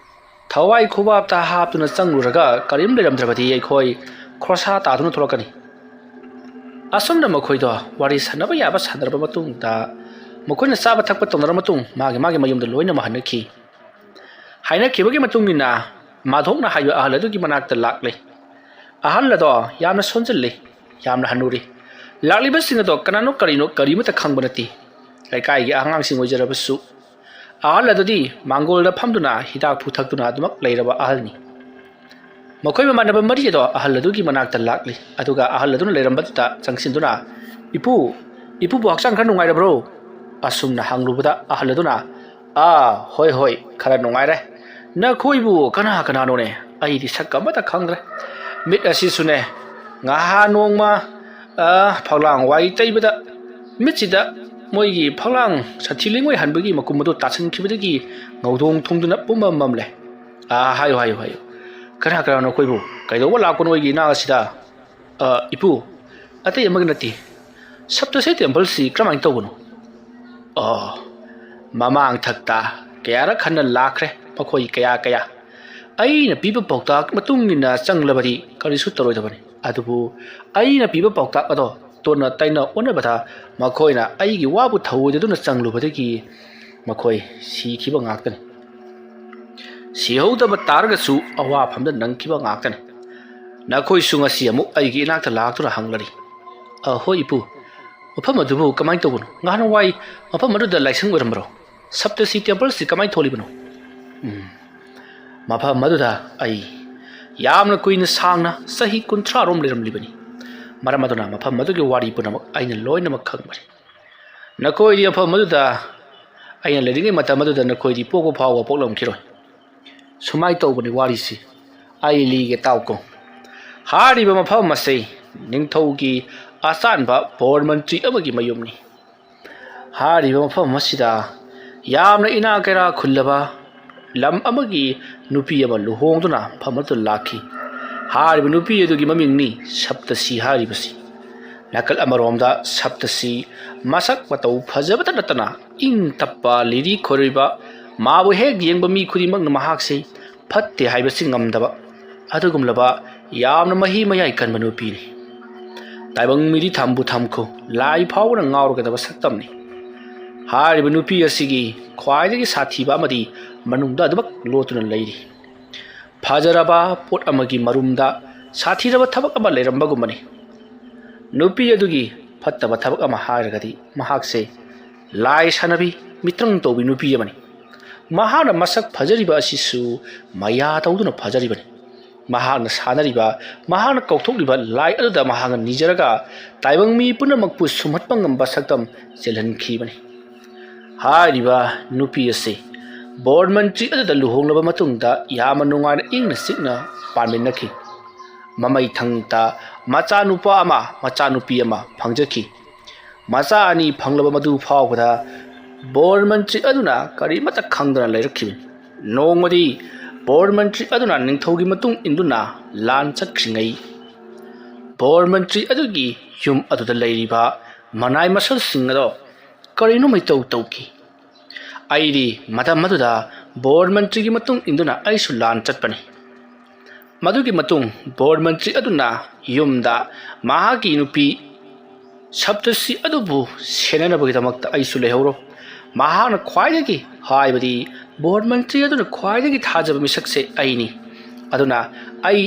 ꯊꯋꯥꯏ ꯈꯨꯕꯥꯛꯇ ꯍꯥꯞꯇꯨꯅ ꯆꯪꯂꯨꯔꯒ ꯀꯔꯤꯝ ꯂꯩꯔꯝꯗ꯭ꯔꯕꯗꯤ ꯑꯩꯈꯣꯏ ꯈꯣꯔꯁꯥ ꯇꯥꯗꯨꯅ ꯊꯣꯛꯂꯛꯀꯅꯤ"꯫ ꯑꯁꯨꯝꯅ ꯃꯈꯣꯏꯗꯣ ꯋꯥꯔꯤ ꯁꯥꯟꯅꯕ ꯌꯥꯕ ꯁꯥꯟꯅꯔꯕ ꯃꯇꯨꯡꯗ, ꯃꯈꯣꯏꯅ ꯆꯥꯕ ꯊꯛꯄ ꯇꯧꯅꯔꯕ ꯃꯇꯨꯡ, ꯃꯥꯒꯤ ꯃꯥꯒꯤ ꯃꯌꯨꯝꯗ ꯂꯣꯏꯅꯃꯛ ꯍꯟꯅꯈꯤ꯫ ꯍꯥꯏꯅꯈꯤꯕꯒꯤ ꯃꯇꯨꯡ ꯏꯟꯅ ꯃꯥꯙꯣꯛꯅ ꯍꯥꯏꯕ ꯑꯍꯜ ꯑꯗꯨꯒꯤ ꯃꯅꯥꯛꯇ ꯂꯥꯛꯂꯦ꯫ ꯑꯍꯜ ꯑꯗꯣ ꯌꯥꯝꯅ ꯁꯣꯟꯖꯜꯂꯤ, ꯌꯥꯝꯅ ꯍꯟꯅꯨꯔꯤ꯫ ꯂꯥꯛꯂꯤꯕꯁꯤꯡ ꯑꯗꯣ ꯀꯅꯥꯅꯣ ꯀꯔꯤꯅꯣ ꯀꯔꯤꯃꯠꯇ ꯈꯪꯕ ꯅꯠꯇꯦ꯫ ꯂꯩꯀꯥꯏꯒꯤ ꯑꯉꯥꯡꯁꯤꯡ ꯑꯣꯏꯖꯔꯕꯁꯨ, ꯑꯍꯜ ꯑꯗꯨꯗꯤ ꯃꯥꯡꯒꯣꯜꯗ ꯐꯝꯗꯨꯅ ꯍꯤꯗꯥꯛ ꯐꯨ ꯊꯛꯇꯨꯅ ꯑꯗꯨꯃꯛ ꯂꯩꯔꯕ ꯑꯍꯜꯅꯤ꯫ ꯃꯈꯣꯏ ꯃꯃꯥꯟꯅꯕ ꯃꯔꯤ ꯑꯗꯣ ꯑꯍꯜ ꯑꯗꯨꯒꯤ ꯃꯅꯥꯛꯇ ꯂꯥꯛꯂꯤ, ꯑꯗꯨꯒ ꯑꯍꯜ ꯑꯗꯨꯅ ꯂꯩꯔꯝꯕꯗꯨꯗ ꯆꯪꯁꯤꯟꯗꯨꯅ, "ꯏꯄꯨ, ꯏꯄꯨꯕꯨ ꯍꯛꯆꯥꯡ ꯈꯔ ꯅꯨꯡꯉꯥꯏꯔꯕ꯭ꯔꯣ?" ꯑꯁꯨꯝꯅ ꯍꯪꯂꯨꯕꯗ, ꯑꯍꯜ ꯑꯗꯨꯅ, "ꯑꯥ, ꯍꯣꯏ, ꯍꯣꯏ, ꯈꯔ ꯅꯨꯡꯉꯥꯏꯔꯦ꯫ ꯅꯈꯣꯏꯕꯨ ꯀꯅꯥ ꯀꯅꯥꯅꯣꯅꯦ? ꯑꯩꯗꯤ ꯁꯛ ꯑꯃꯠꯇ ꯈꯪꯗ꯭ꯔꯦ꯫ ꯃꯤꯠ ꯑꯁꯤꯁꯨꯅꯦ, ꯉꯍꯥ ꯅꯣꯡꯃ, ꯑ, ꯐꯛꯂꯥꯡ ꯋꯥꯏ ꯇꯩꯕꯗ ꯃꯤꯠꯁꯤꯗ ꯃꯣꯏꯒꯤ ꯐꯛꯂꯥꯡ ꯁꯥꯊꯤ ꯂꯤꯡꯉꯣꯏ ꯍꯟꯕꯒꯤ ꯃꯀꯨꯝ ꯑꯗꯨ ꯇꯥꯁꯤꯟꯈꯤꯕꯗꯒꯤ ꯉꯧꯗꯣꯡ ꯊꯨꯡꯗꯨꯅ ꯄꯨꯝꯃꯝ ꯃꯝꯂꯦ꯫ "ꯑꯥ, ꯍꯥꯏꯌꯨ, ꯍꯥꯏꯌꯨ, ꯍꯥꯏꯌꯨ꯫ ꯀꯅꯥ ꯀꯅꯥꯅꯣ ꯑꯩꯈꯣꯏꯕꯨ? ꯀꯩꯗꯧꯕ ꯂꯥꯛꯄꯅꯣ ꯑꯩꯒꯤ ꯏꯅꯥꯛ ꯑꯁꯤꯗ?" "ꯑ, ꯏꯄꯨ, ꯑꯇꯩ ꯑꯃꯒ ꯅꯠꯇꯦ꯫ ꯁꯞꯇꯁꯤ ꯇꯦꯝꯄꯜꯁꯤ ꯀꯔꯝꯍꯥꯏꯅ ꯇꯧꯕꯅꯣ?" "ꯑꯣ, ꯃꯃꯥꯡ ꯊꯛꯇ ꯀꯌꯥꯔꯛ ꯍꯟꯅ ꯂꯥꯛꯈ꯭ꯔꯦ ꯃꯈꯣꯏ ꯀꯌꯥ ꯀꯌꯥ꯫ ꯑꯩꯅ ꯄꯤꯕ ꯄꯥꯎꯇꯥꯛ ꯃꯇꯨꯡ ꯏꯟꯅ ꯆꯪꯂꯕꯗꯤ ꯀꯔꯤꯁꯨ ꯇꯧꯔꯣꯏꯗꯕꯅꯤ꯫ ꯑꯗꯨꯕꯨ ꯑꯩꯅ ꯄꯤꯕ ꯄꯥꯎꯇꯥꯛ ꯑꯗꯣ ꯇꯣꯟꯅ ꯇꯩꯅ ꯑꯣꯟꯅꯕꯗ ꯃꯈꯣꯏꯅ ꯑꯩꯒꯤ ꯋꯥꯕꯨ ꯊꯧꯑꯣꯏꯗꯗꯨꯅ ꯆꯪꯂꯨꯕꯗꯒꯤ ꯃꯈꯣꯏ ꯁꯤꯈꯤꯕ ꯉꯥꯛꯇꯅꯤ꯫ ꯁꯤꯍꯧꯗꯕ ꯇꯥꯔꯒꯁꯨ ꯑꯋꯥꯐꯝꯗ ꯅꯪꯈꯤꯕ ꯉꯥꯛꯇꯅꯤ꯫ ꯅꯈꯣꯏꯁꯨ ꯉꯁꯤ ꯑꯃꯨꯛ ꯑꯩꯒꯤ ꯏꯅꯥꯛꯇ ꯂꯥꯛꯇꯨꯅ ꯍꯪꯂꯔꯤ꯫" "ꯑ, ꯍꯣꯏ ꯏꯄꯨ꯫ ꯃꯐꯝ ꯑꯗꯨꯕꯨ ꯀꯃꯥꯏꯅ ꯇꯧꯕꯅꯣ? ꯅꯍꯥꯟꯋꯥꯏ ꯃꯐꯝ ꯑꯗꯨꯗ ꯂꯥꯏꯁꯪ ꯑꯣꯏꯔꯝꯕ꯭ꯔꯣ? ꯁꯞꯇꯁꯤ ꯇꯦꯝꯄꯜꯁꯤ ꯀꯃꯥꯏꯅ ꯊꯣꯜꯂꯤꯕꯅꯣ?" "ꯎꯝ, ꯃꯐꯝ ꯑꯗꯨꯗ ꯑꯩ ꯌꯥꯝꯅ ꯀꯨꯏꯅ ꯁꯥꯡꯅ ꯆꯍꯤ ꯀꯨꯟꯊ꯭ꯔꯥ ꯔꯣꯝ ꯂꯩꯔꯝꯂꯤꯕꯅꯤ꯫ ꯃꯔꯝ ꯑꯗꯨꯅ ꯃꯐꯝ ꯑꯗꯨꯒꯤ ꯋꯥꯔꯤ ꯄꯨꯝꯅꯃꯛ ꯑꯩꯅ ꯂꯣꯏꯅꯃꯛ ꯈꯪꯕꯅꯤ꯫ ꯅꯈꯣꯏꯗꯤ ꯃꯐꯝ ꯑꯗꯨꯗ ꯑꯩꯅ ꯂꯩꯔꯤꯉꯩ ꯃꯇꯝ ꯑꯗꯨꯗ ꯅꯈꯣꯏꯗꯤ ꯄꯣꯛꯄ ꯐꯥꯎꯕ ꯄꯣꯛꯂꯝꯈꯤꯔꯣꯏ꯫ ꯁꯨꯃꯥꯏꯅ ꯇꯧꯕꯅꯤ ꯋꯥꯔꯤꯁꯤ꯫ ꯑꯩ ꯂꯤꯒꯦ ꯇꯥꯎꯀꯣ꯫ ꯍꯥꯏꯔꯤꯕ ꯃꯐꯝ ꯑꯁꯤ ꯅꯤꯡꯊꯧꯒꯤ ꯑꯆꯥꯟꯕ ꯕꯣꯔ ꯃꯟꯇ꯭ꯔꯤ ꯑꯃꯒꯤ ꯃꯌꯨꯝꯅꯤ꯫ ꯍꯥꯏꯔꯤꯕ ꯃꯐꯝ ꯑꯁꯤꯗ ꯌꯥꯝꯅ ꯏꯅꯥꯛ ꯀꯩꯔꯥꯛ ꯈꯨꯜꯂꯕ ꯂꯝ ꯑꯃꯒꯤ ꯅꯨꯄꯤ ꯑꯃ ꯂꯨꯍꯣꯡꯗꯨꯅ ꯃꯐꯝ ꯑꯗꯨꯗ ꯂꯥꯛꯈꯤ꯫ ꯍꯥꯏꯔꯤꯕ ꯅꯨꯄꯤ ꯑꯗꯨꯒꯤ ꯃꯃꯤꯡꯅꯤ ꯁꯞꯇꯁꯤ ꯍꯥꯏꯔꯤꯕꯁꯤ꯫ ꯅꯥꯀꯜ ꯑꯃꯔꯣꯝꯗ ꯁꯞꯇꯁꯤ ꯃꯁꯛ ꯃꯇꯧ ꯐꯖꯕꯇ ꯅꯠꯇꯅ ꯏꯪ ꯇꯞꯄ, ꯂꯤꯔꯤ ꯈꯣꯏꯔꯣꯏꯕ, ꯃꯥꯕꯨ ꯍꯦꯛ ꯌꯦꯡꯕ ꯃꯤ ꯈꯨꯗꯤꯡꯃꯛꯅ ꯃꯍꯥꯛꯁꯤ ꯐꯠꯇꯦ ꯍꯥꯏꯕꯁꯤ ꯉꯝꯗꯕ ꯑꯗꯨꯒꯨꯝꯂꯕ ꯌꯥꯝꯅ ꯃꯍꯤ ꯃꯌꯥꯏ ꯀꯟꯕ ꯅꯨꯄꯤꯅꯤ꯫ ꯇꯥꯏꯕꯪ ꯃꯤꯗꯤ ꯊꯝꯕꯨ ꯊꯝꯈꯣ, ꯂꯥꯏ ꯐꯥꯎꯕꯅ ꯉꯥꯎꯔꯒꯗꯕ ꯁꯛꯇꯝꯅꯤ꯫ ꯍꯥꯏꯔꯤꯕ ꯅꯨꯄꯤ ꯑꯁꯤꯒꯤ ꯈ꯭ꯋꯥꯏꯗꯒꯤ ꯁꯥꯊꯤꯕ ꯑꯃꯗꯤ ꯃꯅꯨꯡꯗ ꯑꯗꯨꯃꯛ ꯂꯣꯠꯇꯨꯅ ꯂꯩꯔꯤ꯫ ꯐꯖꯔꯕ ꯄꯣꯠ ꯑꯃꯒꯤ ꯃꯔꯨꯝꯗ ꯁꯥꯊꯤꯔꯕ ꯊꯕꯛ ꯑꯃ ꯂꯩꯔꯝꯕꯒꯨꯝꯕꯅꯤ꯫ ꯅꯨꯄꯤ ꯑꯗꯨꯒꯤ ꯐꯠꯇꯕ ꯊꯕꯛ ꯑꯃ ꯍꯥꯏꯔꯒꯗꯤ ꯃꯍꯥꯛꯁꯦ ꯂꯥꯏ ꯁꯥꯟꯅꯕꯤ, ꯃꯤꯇ꯭ꯔꯪ ꯇꯧꯕꯤ ꯅꯨꯄꯤ ꯑꯃꯅꯤ꯫ ꯃꯍꯥꯛꯅ ꯃꯁꯛ ꯐꯖꯔꯤꯕ ꯑꯁꯤꯁꯨ ꯃꯌꯥ ꯇꯧꯗꯨꯅ ꯐꯖꯔꯤꯕꯅꯤ꯫ ꯃꯍꯥꯛꯅ ꯁꯥꯟꯅꯔꯤꯕ, ꯃꯍꯥꯛꯅ ꯀꯧꯊꯣꯛꯂꯤꯕ ꯂꯥꯏ ꯑꯗꯨꯗ ꯃꯍꯥꯛꯅ ꯅꯤꯖꯔꯒ ꯇꯥꯏꯕꯪ ꯃꯤ ꯄꯨꯝꯅꯃꯛꯄꯨ ꯁꯨꯝꯍꯠꯄ ꯉꯝꯕ ꯁꯛꯇꯝ ꯆꯦꯜꯍꯟꯈꯤꯕꯅꯤ꯫ ꯍꯥꯏꯔꯤꯕ ꯅꯨꯄꯤ ꯑꯁꯤ ꯕꯣꯔ ꯃꯟꯇ꯭ꯔꯤ ꯑꯗꯨꯗ ꯂꯨꯍꯣꯡꯂꯕ ꯃꯇꯨꯡꯗ ꯌꯥꯝꯅ ꯅꯨꯡꯉꯥꯏꯅ ꯏꯪꯅ ꯆꯤꯛꯅ ꯄꯥꯟꯃꯤꯟꯅꯈꯤ꯫ ꯃꯃꯩ ꯊꯪꯇ ꯃꯆꯥꯅꯨꯄꯥ ꯑꯃ ꯃꯆꯥꯅꯨꯄꯤ ꯑꯃ ꯐꯪꯖꯈꯤ꯫ ꯃꯆꯥ ꯑꯅꯤ ꯐꯪꯂꯕ ꯃꯗꯨ ꯐꯥꯎꯕꯗ ꯕꯣꯔ ꯃꯟꯇ꯭ꯔꯤ ꯑꯗꯨꯅ ꯀꯔꯤꯃꯠꯇ ꯈꯪꯗꯅ ꯂꯩꯔꯛꯈꯤꯕꯅꯤ꯫ ꯅꯣꯡꯃꯗꯤ ꯕꯣꯔ ꯃꯟꯇ꯭ꯔꯤ ꯑꯗꯨꯅ ꯅꯤꯡꯊꯧꯒꯤ ꯃꯇꯨꯡ ꯏꯟꯗꯨꯅ ꯂꯥꯟ ꯆꯠꯈ꯭ꯔꯤꯉꯩ, ꯕꯣꯔ ꯃꯟꯇ꯭ꯔꯤ ꯑꯗꯨꯒꯤ ꯌꯨꯝ ꯑꯗꯨꯗ ꯂꯩꯔꯤꯕ ꯃꯅꯥꯏ ꯃꯁꯜꯁꯤꯡ ꯑꯗꯣ ꯀꯔꯤꯅꯣ ꯃꯩꯇꯧ ꯇꯧꯈꯤ꯫ ꯑꯩꯗꯤ ꯃꯇꯝ ꯑꯗꯨꯗ ꯕꯣꯔ ꯃꯟꯇ꯭ꯔꯤꯒꯤ ꯃꯇꯨꯡ ꯏꯟꯗꯨꯅ ꯑꯩꯁꯨ ꯂꯥꯟ ꯆꯠꯄꯅꯤ꯫ ꯃꯗꯨꯒꯤ ꯃꯇꯨꯡ ꯕꯣꯔ ꯃꯟꯇ꯭ꯔꯤ ꯑꯗꯨꯅ ꯌꯨꯝꯗ ꯃꯍꯥꯛꯀꯤ ꯅꯨꯄꯤ ꯁꯞꯇꯁꯤ ꯑꯗꯨꯕꯨ ꯁꯦꯟꯅꯅꯕꯒꯤꯗꯃꯛꯇ ꯑꯩꯁꯨ ꯂꯩꯍꯧꯔꯣ꯫ ꯃꯍꯥꯛꯅ ꯈ꯭ꯋꯥꯏꯗꯒꯤ, ꯍꯥꯏꯕꯗꯤ ꯕꯣꯔ ꯃꯟꯇ꯭ꯔꯤ ꯑꯗꯨꯅ ꯈ꯭ꯋꯥꯏꯗꯒꯤ ꯊꯥꯖꯕ ꯃꯤꯁꯛꯁꯦ ꯑꯩꯅꯤ꯫ ꯑꯗꯨꯅ ꯑꯩ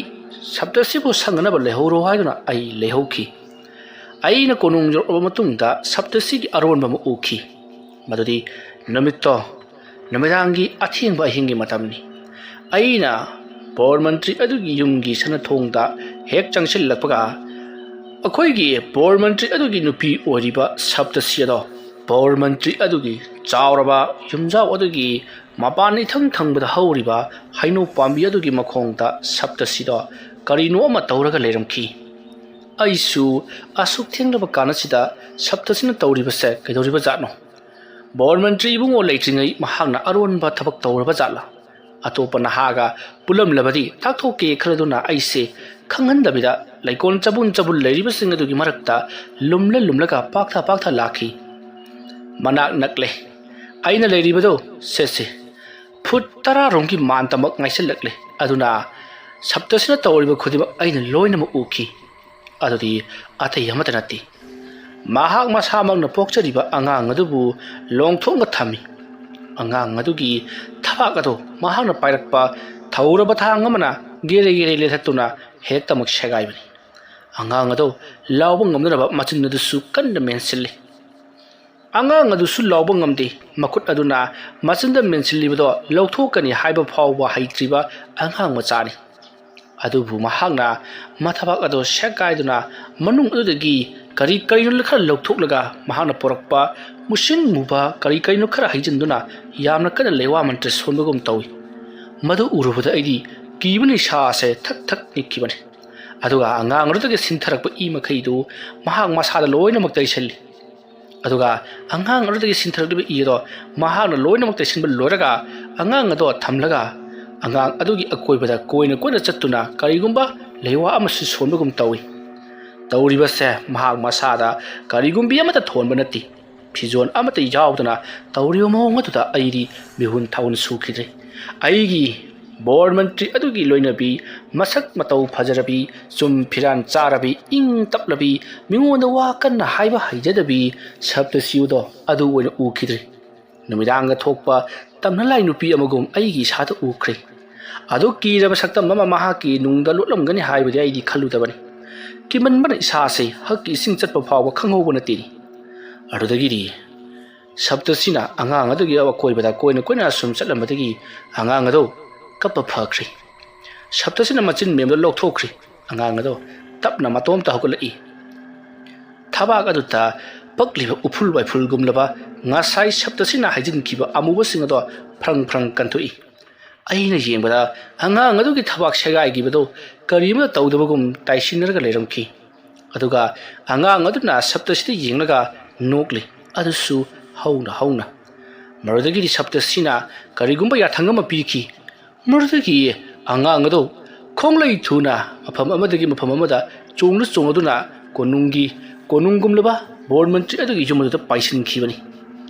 ꯁꯞꯇꯁꯤꯕꯨ ꯁꯪꯅꯅꯕ ꯂꯩꯍꯧꯔꯣ ꯍꯥꯏꯗꯨꯅ ꯑꯩ ꯂꯩꯍꯧꯈꯤ꯫ ꯑꯩꯅ ꯀꯣꯅꯨꯡ ꯌꯧꯔꯛꯂꯕ ꯃꯇꯨꯡꯗ ꯁꯞꯇꯁꯤꯒꯤ ꯑꯔꯣꯟꯕ ꯑꯃ ꯎꯈꯤ꯫ ꯃꯗꯨꯗꯤ ꯅꯨꯃꯤꯠꯇꯣ ꯅꯨꯃꯤꯗꯥꯡꯒꯤ ꯑꯊꯦꯡꯕ ꯑꯍꯤꯡꯒꯤ ꯃꯇꯝꯅꯤ꯫ ꯑꯩꯅ ꯕꯣꯔ ꯃꯟꯇ꯭ꯔꯤ ꯑꯗꯨꯒꯤ ꯌꯨꯝꯒꯤ ꯁꯅꯥꯊꯣꯡꯗ ꯍꯦꯛ ꯆꯪꯁꯤꯜꯂꯛꯄꯒ, ꯑꯩꯈꯣꯏꯒꯤ ꯕꯣꯔ ꯃꯟꯇ꯭ꯔꯤ ꯑꯗꯨꯒꯤ ꯅꯨꯄꯤ ꯑꯣꯏꯔꯤꯕ ꯁꯞꯇꯁꯤ ꯑꯗꯣ, ꯕꯣꯔ ꯃꯟꯇ꯭ꯔꯤ ꯑꯗꯨꯒꯤ ꯆꯥꯎꯔꯕ ꯌꯨꯝꯖꯥꯎ ꯑꯗꯨꯒꯤ ꯃꯄꯥꯟ ꯏꯊꯪ ꯊꯪꯕꯗ ꯍꯧꯔꯤꯕ ꯍꯩꯅꯧ ꯄꯥꯝꯕꯤ ꯑꯗꯨꯒꯤ ꯃꯈꯣꯡꯗ ꯁꯞꯇꯁꯤꯗꯣ ꯀꯔꯤꯅꯣ ꯑꯃ ꯇꯧꯔꯒ ꯂꯩꯔꯝꯈꯤ꯫ ꯑꯩꯁꯨ ꯑꯁꯨꯛ ꯊꯦꯡꯂꯕ ꯀꯥꯟ ꯑꯁꯤꯗ ꯁꯞꯇꯁꯤꯅ ꯇꯧꯔꯤꯕꯁꯦ ꯀꯩꯗꯧꯔꯤꯕ ꯖꯥꯠꯅꯣ? ꯕꯣꯔ ꯃꯟꯇ꯭ꯔꯤ ꯏꯕꯨꯡꯉꯣ ꯂꯩꯇ꯭ꯔꯤꯉꯩ ꯃꯍꯥꯛꯅ ꯑꯔꯣꯟꯕ ꯊꯕꯛ ꯇꯧꯔꯕ ꯖꯥꯠꯂꯥ? ꯑꯇꯣꯞꯄ ꯅꯍꯥꯒ ꯄꯨꯜꯂꯝꯂꯕꯗꯤ ꯇꯥꯛꯊꯣꯛꯀꯦ ꯈꯜꯂꯗꯨꯅ ꯑꯩꯁꯦ ꯈꯪꯍꯟꯗꯕꯤꯗ ꯂꯩꯀꯣꯜ ꯆꯕꯨꯟ ꯆꯕꯨꯟ ꯂꯩꯔꯤꯕꯁꯤꯡ ꯑꯗꯨꯒꯤ ꯃꯔꯛꯇ ꯂꯨꯝꯂ ꯂꯨꯝꯂꯒ ꯄꯥꯛꯊ ꯄꯥꯛꯊ ꯂꯥꯛꯈꯤ꯫ ꯃꯅꯥꯛ ꯅꯛꯂꯦ꯫ ꯑꯩꯅ ꯂꯩꯔꯤꯕꯗꯣ, ꯁꯦ ꯁꯦ, ꯐꯨꯠ ꯇꯔꯥ ꯔꯣꯝꯒꯤ ꯃꯥꯟꯇꯃꯛ ꯉꯥꯏꯁꯤꯜꯂꯛꯂꯦ꯫ ꯑꯗꯨꯅ ꯁꯞꯇꯁꯤꯅ ꯇꯧꯔꯤꯕ ꯈꯨꯗꯤꯡꯃꯛ ꯑꯩꯅ ꯂꯣꯏꯅꯃꯛ ꯎꯈꯤ꯫ ꯑꯗꯨꯗꯤ ꯑꯇꯩ ꯑꯃꯠꯇ ꯅꯠꯇꯦ, ꯃꯍꯥꯛ ꯃꯁꯥꯃꯛꯅ ꯄꯣꯛꯆꯔꯤꯕ ꯑꯉꯥꯡ ꯑꯗꯨꯕꯨ ꯂꯣꯡꯊꯣꯛꯅ ꯊꯝꯃꯤ꯫ ꯑꯉꯥꯡ ꯑꯗꯨꯒꯤ ꯊꯕꯥꯛ ꯑꯗꯨ ꯃꯍꯥꯛꯅ ꯄꯥꯏꯔꯛꯄ ꯊꯧꯔꯕ ꯊꯥꯡ ꯑꯃꯅ ꯒꯦꯔꯦ ꯒꯦꯔꯦ ꯂꯦꯟꯊꯠꯇꯨꯅ ꯍꯦꯛꯇꯃꯛ ꯁꯦꯒꯥꯏꯕꯅꯤ꯫ ꯑꯉꯥꯡ ꯑꯗꯨ ꯂꯥꯎꯕ ꯉꯝꯅꯅꯕ ꯃꯆꯤꯟ ꯑꯗꯨꯁꯨ ꯀꯟꯅ ꯃꯦꯟꯁꯤꯜꯂꯤ꯫ ꯑꯉꯥꯡ ꯑꯗꯨꯁꯨ ꯂꯥꯎꯕ ꯉꯝꯗꯦ꯫ ꯃꯈꯨꯠ ꯑꯗꯨꯅ ꯃꯆꯤꯟꯗ ꯃꯦꯟꯁꯤꯜꯂꯤꯕꯗꯣ ꯂꯧꯊꯣꯛꯀꯅꯤ ꯍꯥꯏꯕ ꯐꯥꯎꯕ ꯍꯩꯇ꯭ꯔꯤꯕ ꯑꯉꯥꯡ ꯃꯆꯥꯅꯤ꯫ ꯑꯗꯨꯕꯨ ꯃꯍꯥꯛꯅ ꯃꯊꯕꯥꯛ ꯑꯗꯨ ꯁꯦꯛꯀꯥꯏꯗꯨꯅ ꯃꯅꯨꯡ ꯑꯗꯨꯗꯒꯤ ꯀꯔꯤ ꯀꯔꯤꯅꯣ ꯈꯔ ꯂꯧꯊꯣꯛꯂꯒ ꯃꯍꯥꯛꯅ ꯄꯨꯔꯛꯄ ꯃꯨꯁꯤꯟ ꯃꯨꯕ ꯀꯔꯤ ꯀꯔꯤꯅꯣ ꯈꯔ ꯍꯩꯖꯤꯟꯗꯨꯅ ꯌꯥꯝꯅ ꯀꯟꯅ ꯂꯩꯋꯥ ꯃꯟꯇ꯭ꯔ ꯁꯣꯟꯕꯒꯨꯝ ꯇꯧꯏ꯫ ꯃꯗꯨ ꯎꯔꯨꯕꯗ ꯑꯩꯗꯤ ꯀꯤꯕꯅ ꯏꯁꯥꯁꯦ ꯊꯛ ꯊꯛ ꯅꯤꯛꯈꯤꯕꯅꯤ꯫ ꯑꯗꯨꯒ ꯑꯉꯥꯡ ꯑꯗꯨꯗꯒꯤ ꯁꯤꯟꯊꯔꯛꯄ ꯏ ꯃꯈꯩꯗꯨ ꯃꯍꯥꯛ ꯃꯁꯥꯗ ꯂꯣꯏꯅꯃꯛ ꯇꯩꯁꯜꯂꯤ꯫ ꯑꯗꯨꯒ ꯑꯉꯥꯡ ꯑꯗꯨꯗꯒꯤ ꯁꯤꯟꯊꯔꯛꯂꯤꯕ ꯏ ꯑꯗꯣ ꯃꯍꯥꯛꯅ ꯂꯣꯏꯅꯃꯛ ꯇꯩꯁꯤꯟꯕ ꯂꯣꯏꯔꯒ, ꯑꯉꯥꯡ ꯑꯗꯣ ꯊꯝꯂꯒ, ꯑꯉꯥꯡ ꯑꯗꯨꯒꯤ ꯑꯀꯣꯏꯕꯗ ꯀꯣꯏꯅ ꯀꯣꯏꯅ ꯆꯠꯇꯨꯅ ꯀꯔꯤꯒꯨꯝꯕ ꯂꯩꯋꯥ ꯑꯃꯁꯨ ꯁꯣꯟꯕꯒꯨꯝ ꯇꯧꯏ꯫ ꯇꯧꯔꯤꯕꯁꯦ ꯃꯍꯥꯛ ꯃꯁꯥꯗ ꯀꯔꯤꯒꯨꯝꯕꯤ ꯑꯃꯠꯇ ꯊꯣꯟꯕ ꯅꯠꯇꯦ꯫ ꯐꯤꯖꯣꯜ ꯑꯃꯠꯇ ꯌꯥꯎꯗꯅ ꯇꯧꯔꯤꯕ ꯃꯑꯣꯡ ꯑꯗꯨꯗ ꯑꯩꯗꯤ ꯃꯤꯍꯨꯟ ꯊꯥꯍꯨꯟ ꯁꯨꯈꯤꯗ꯭ꯔꯦ꯫ ꯑꯩꯒꯤ ꯕꯣꯔ ꯃꯟꯇ꯭ꯔꯤ ꯑꯗꯨꯒꯤ ꯂꯣꯏꯅꯕꯤ, ꯃꯁꯛ ꯃꯇꯧ ꯐꯖꯔꯕꯤ, ꯆꯨꯝ ꯐꯤꯔꯥꯟ ꯆꯥꯔꯕꯤ, ꯏꯪ ꯇꯞꯂꯕꯤ, ꯃꯤꯉꯣꯟꯗ ꯋꯥ ꯀꯟꯅ ꯍꯥꯏꯕ ꯍꯩꯖꯗꯕꯤ ꯁꯞꯇꯁꯤꯌꯨꯗꯣ ꯑꯗꯨ ꯑꯣꯏꯅ ꯎꯈꯤꯗ꯭ꯔꯦ꯫ ꯅꯨꯃꯤꯗꯥꯡꯗ ꯊꯣꯛꯄ ꯇꯝꯅꯂꯥꯏ ꯅꯨꯄꯤ ꯑꯃꯒꯨꯝ ꯑꯩꯒꯤ ꯏꯁꯥꯗ ꯎꯈ꯭ꯔꯦ꯫ ꯑꯗꯨ ꯀꯤꯔꯕ ꯁꯛꯇꯝ ꯑꯃ ꯃꯍꯥꯛꯀꯤ ꯅꯨꯡꯗ ꯂꯣꯠꯂꯝꯒꯅꯤ ꯍꯥꯏꯕꯗꯤ ꯑꯩꯗꯤ ꯈꯜꯂꯨꯗꯕꯅꯤ꯫ ꯀꯤꯃꯟꯕꯅ ꯏꯁꯥꯁꯦ ꯍꯛꯀꯤ ꯏꯁꯤꯡ ꯆꯠꯄ ꯐꯥꯎꯕ ꯈꯪꯍꯧꯕ ꯅꯠꯇꯦꯅꯤ꯫ ꯑꯗꯨꯗꯒꯤꯗꯤ ꯁꯞꯇꯁꯤꯅ ꯑꯉꯥꯡ ꯑꯗꯨꯒꯤ ꯑꯀꯣꯏꯕꯗ ꯀꯣꯏꯅ ꯀꯣꯏꯅ ꯁꯨꯝ ꯆꯠꯂꯝꯕꯗꯒꯤ ꯑꯉꯥꯡ ꯑꯗꯨ ꯀꯞꯄ ꯐꯈ꯭ꯔꯦ꯫ ꯁꯞꯇꯁꯤꯅ ꯃꯆꯤꯟ ꯃꯦꯝꯗ ꯂꯧꯊꯣꯛꯈ꯭ꯔꯦ꯫ ꯑꯉꯥꯡ ꯑꯗꯨ ꯇꯞꯅ ꯃꯇꯣꯝꯇ ꯍꯧꯒꯠꯂꯛꯏ꯫ ꯊꯕꯥꯛ ꯑꯗꯨꯗ ꯄꯛꯂꯤꯕ ꯎꯐꯨꯜ ꯋꯥꯏꯐꯨꯜꯒꯨꯝꯂꯕ ꯉꯁꯥꯏ ꯁꯞꯇꯁꯤꯅ ꯍꯥꯏꯖꯤꯟꯈꯤꯕ ꯑꯃꯨꯕꯁꯤꯡ ꯑꯗꯣ ꯐ꯭ꯔꯪ ꯐ꯭ꯔꯪ ꯀꯟꯊꯣꯛꯏ꯫ ꯑꯩꯅ ꯌꯦꯡꯕꯗ ꯑꯉꯥꯡ ꯑꯗꯨꯒꯤ ꯊꯕꯥꯛ ꯁꯦꯒꯥꯏꯈꯤꯕꯗꯨ ꯀꯔꯤꯃꯠꯇ ꯇꯧꯗꯕꯒꯨꯝ ꯇꯥꯏꯁꯤꯟꯅꯔꯒ ꯂꯩꯔꯝꯈꯤ꯫ ꯑꯗꯨꯒ ꯑꯉꯥꯡ ꯑꯗꯨꯅ ꯁꯞꯇꯁꯤꯗ ꯌꯦꯡꯂꯒ ꯅꯣꯛꯂꯤ, ꯑꯗꯨꯁꯨ ꯍꯧꯅ ꯍꯧꯅ꯫ ꯃꯗꯨꯗꯒꯤꯗꯤ ꯁꯞꯇꯁꯤꯅ ꯀꯔꯤꯒꯨꯝꯕ ꯌꯥꯊꯪ ꯑꯃ ꯄꯤꯈꯤ꯫ ꯃꯗꯨꯗꯒꯤ ꯑꯉꯥꯡ ꯑꯗꯨ ꯈꯣꯡꯂꯩ ꯊꯨꯅ ꯃꯐꯝ ꯑꯃꯗꯒꯤ ꯃꯐꯝ ꯑꯃꯗ ꯆꯣꯡꯗꯨ ꯆꯣꯡꯗꯨꯅ ꯀꯣꯅꯨꯡꯒꯤ, ꯀꯣꯅꯨꯡꯒꯨꯝꯂꯕ ꯕꯣꯔ ꯃꯟꯇ꯭ꯔꯤ ꯑꯗꯨꯒꯤ ꯌꯨꯝ ꯑꯗꯨꯗ ꯄꯥꯏꯁꯤꯟꯈꯤꯕꯅꯤ꯫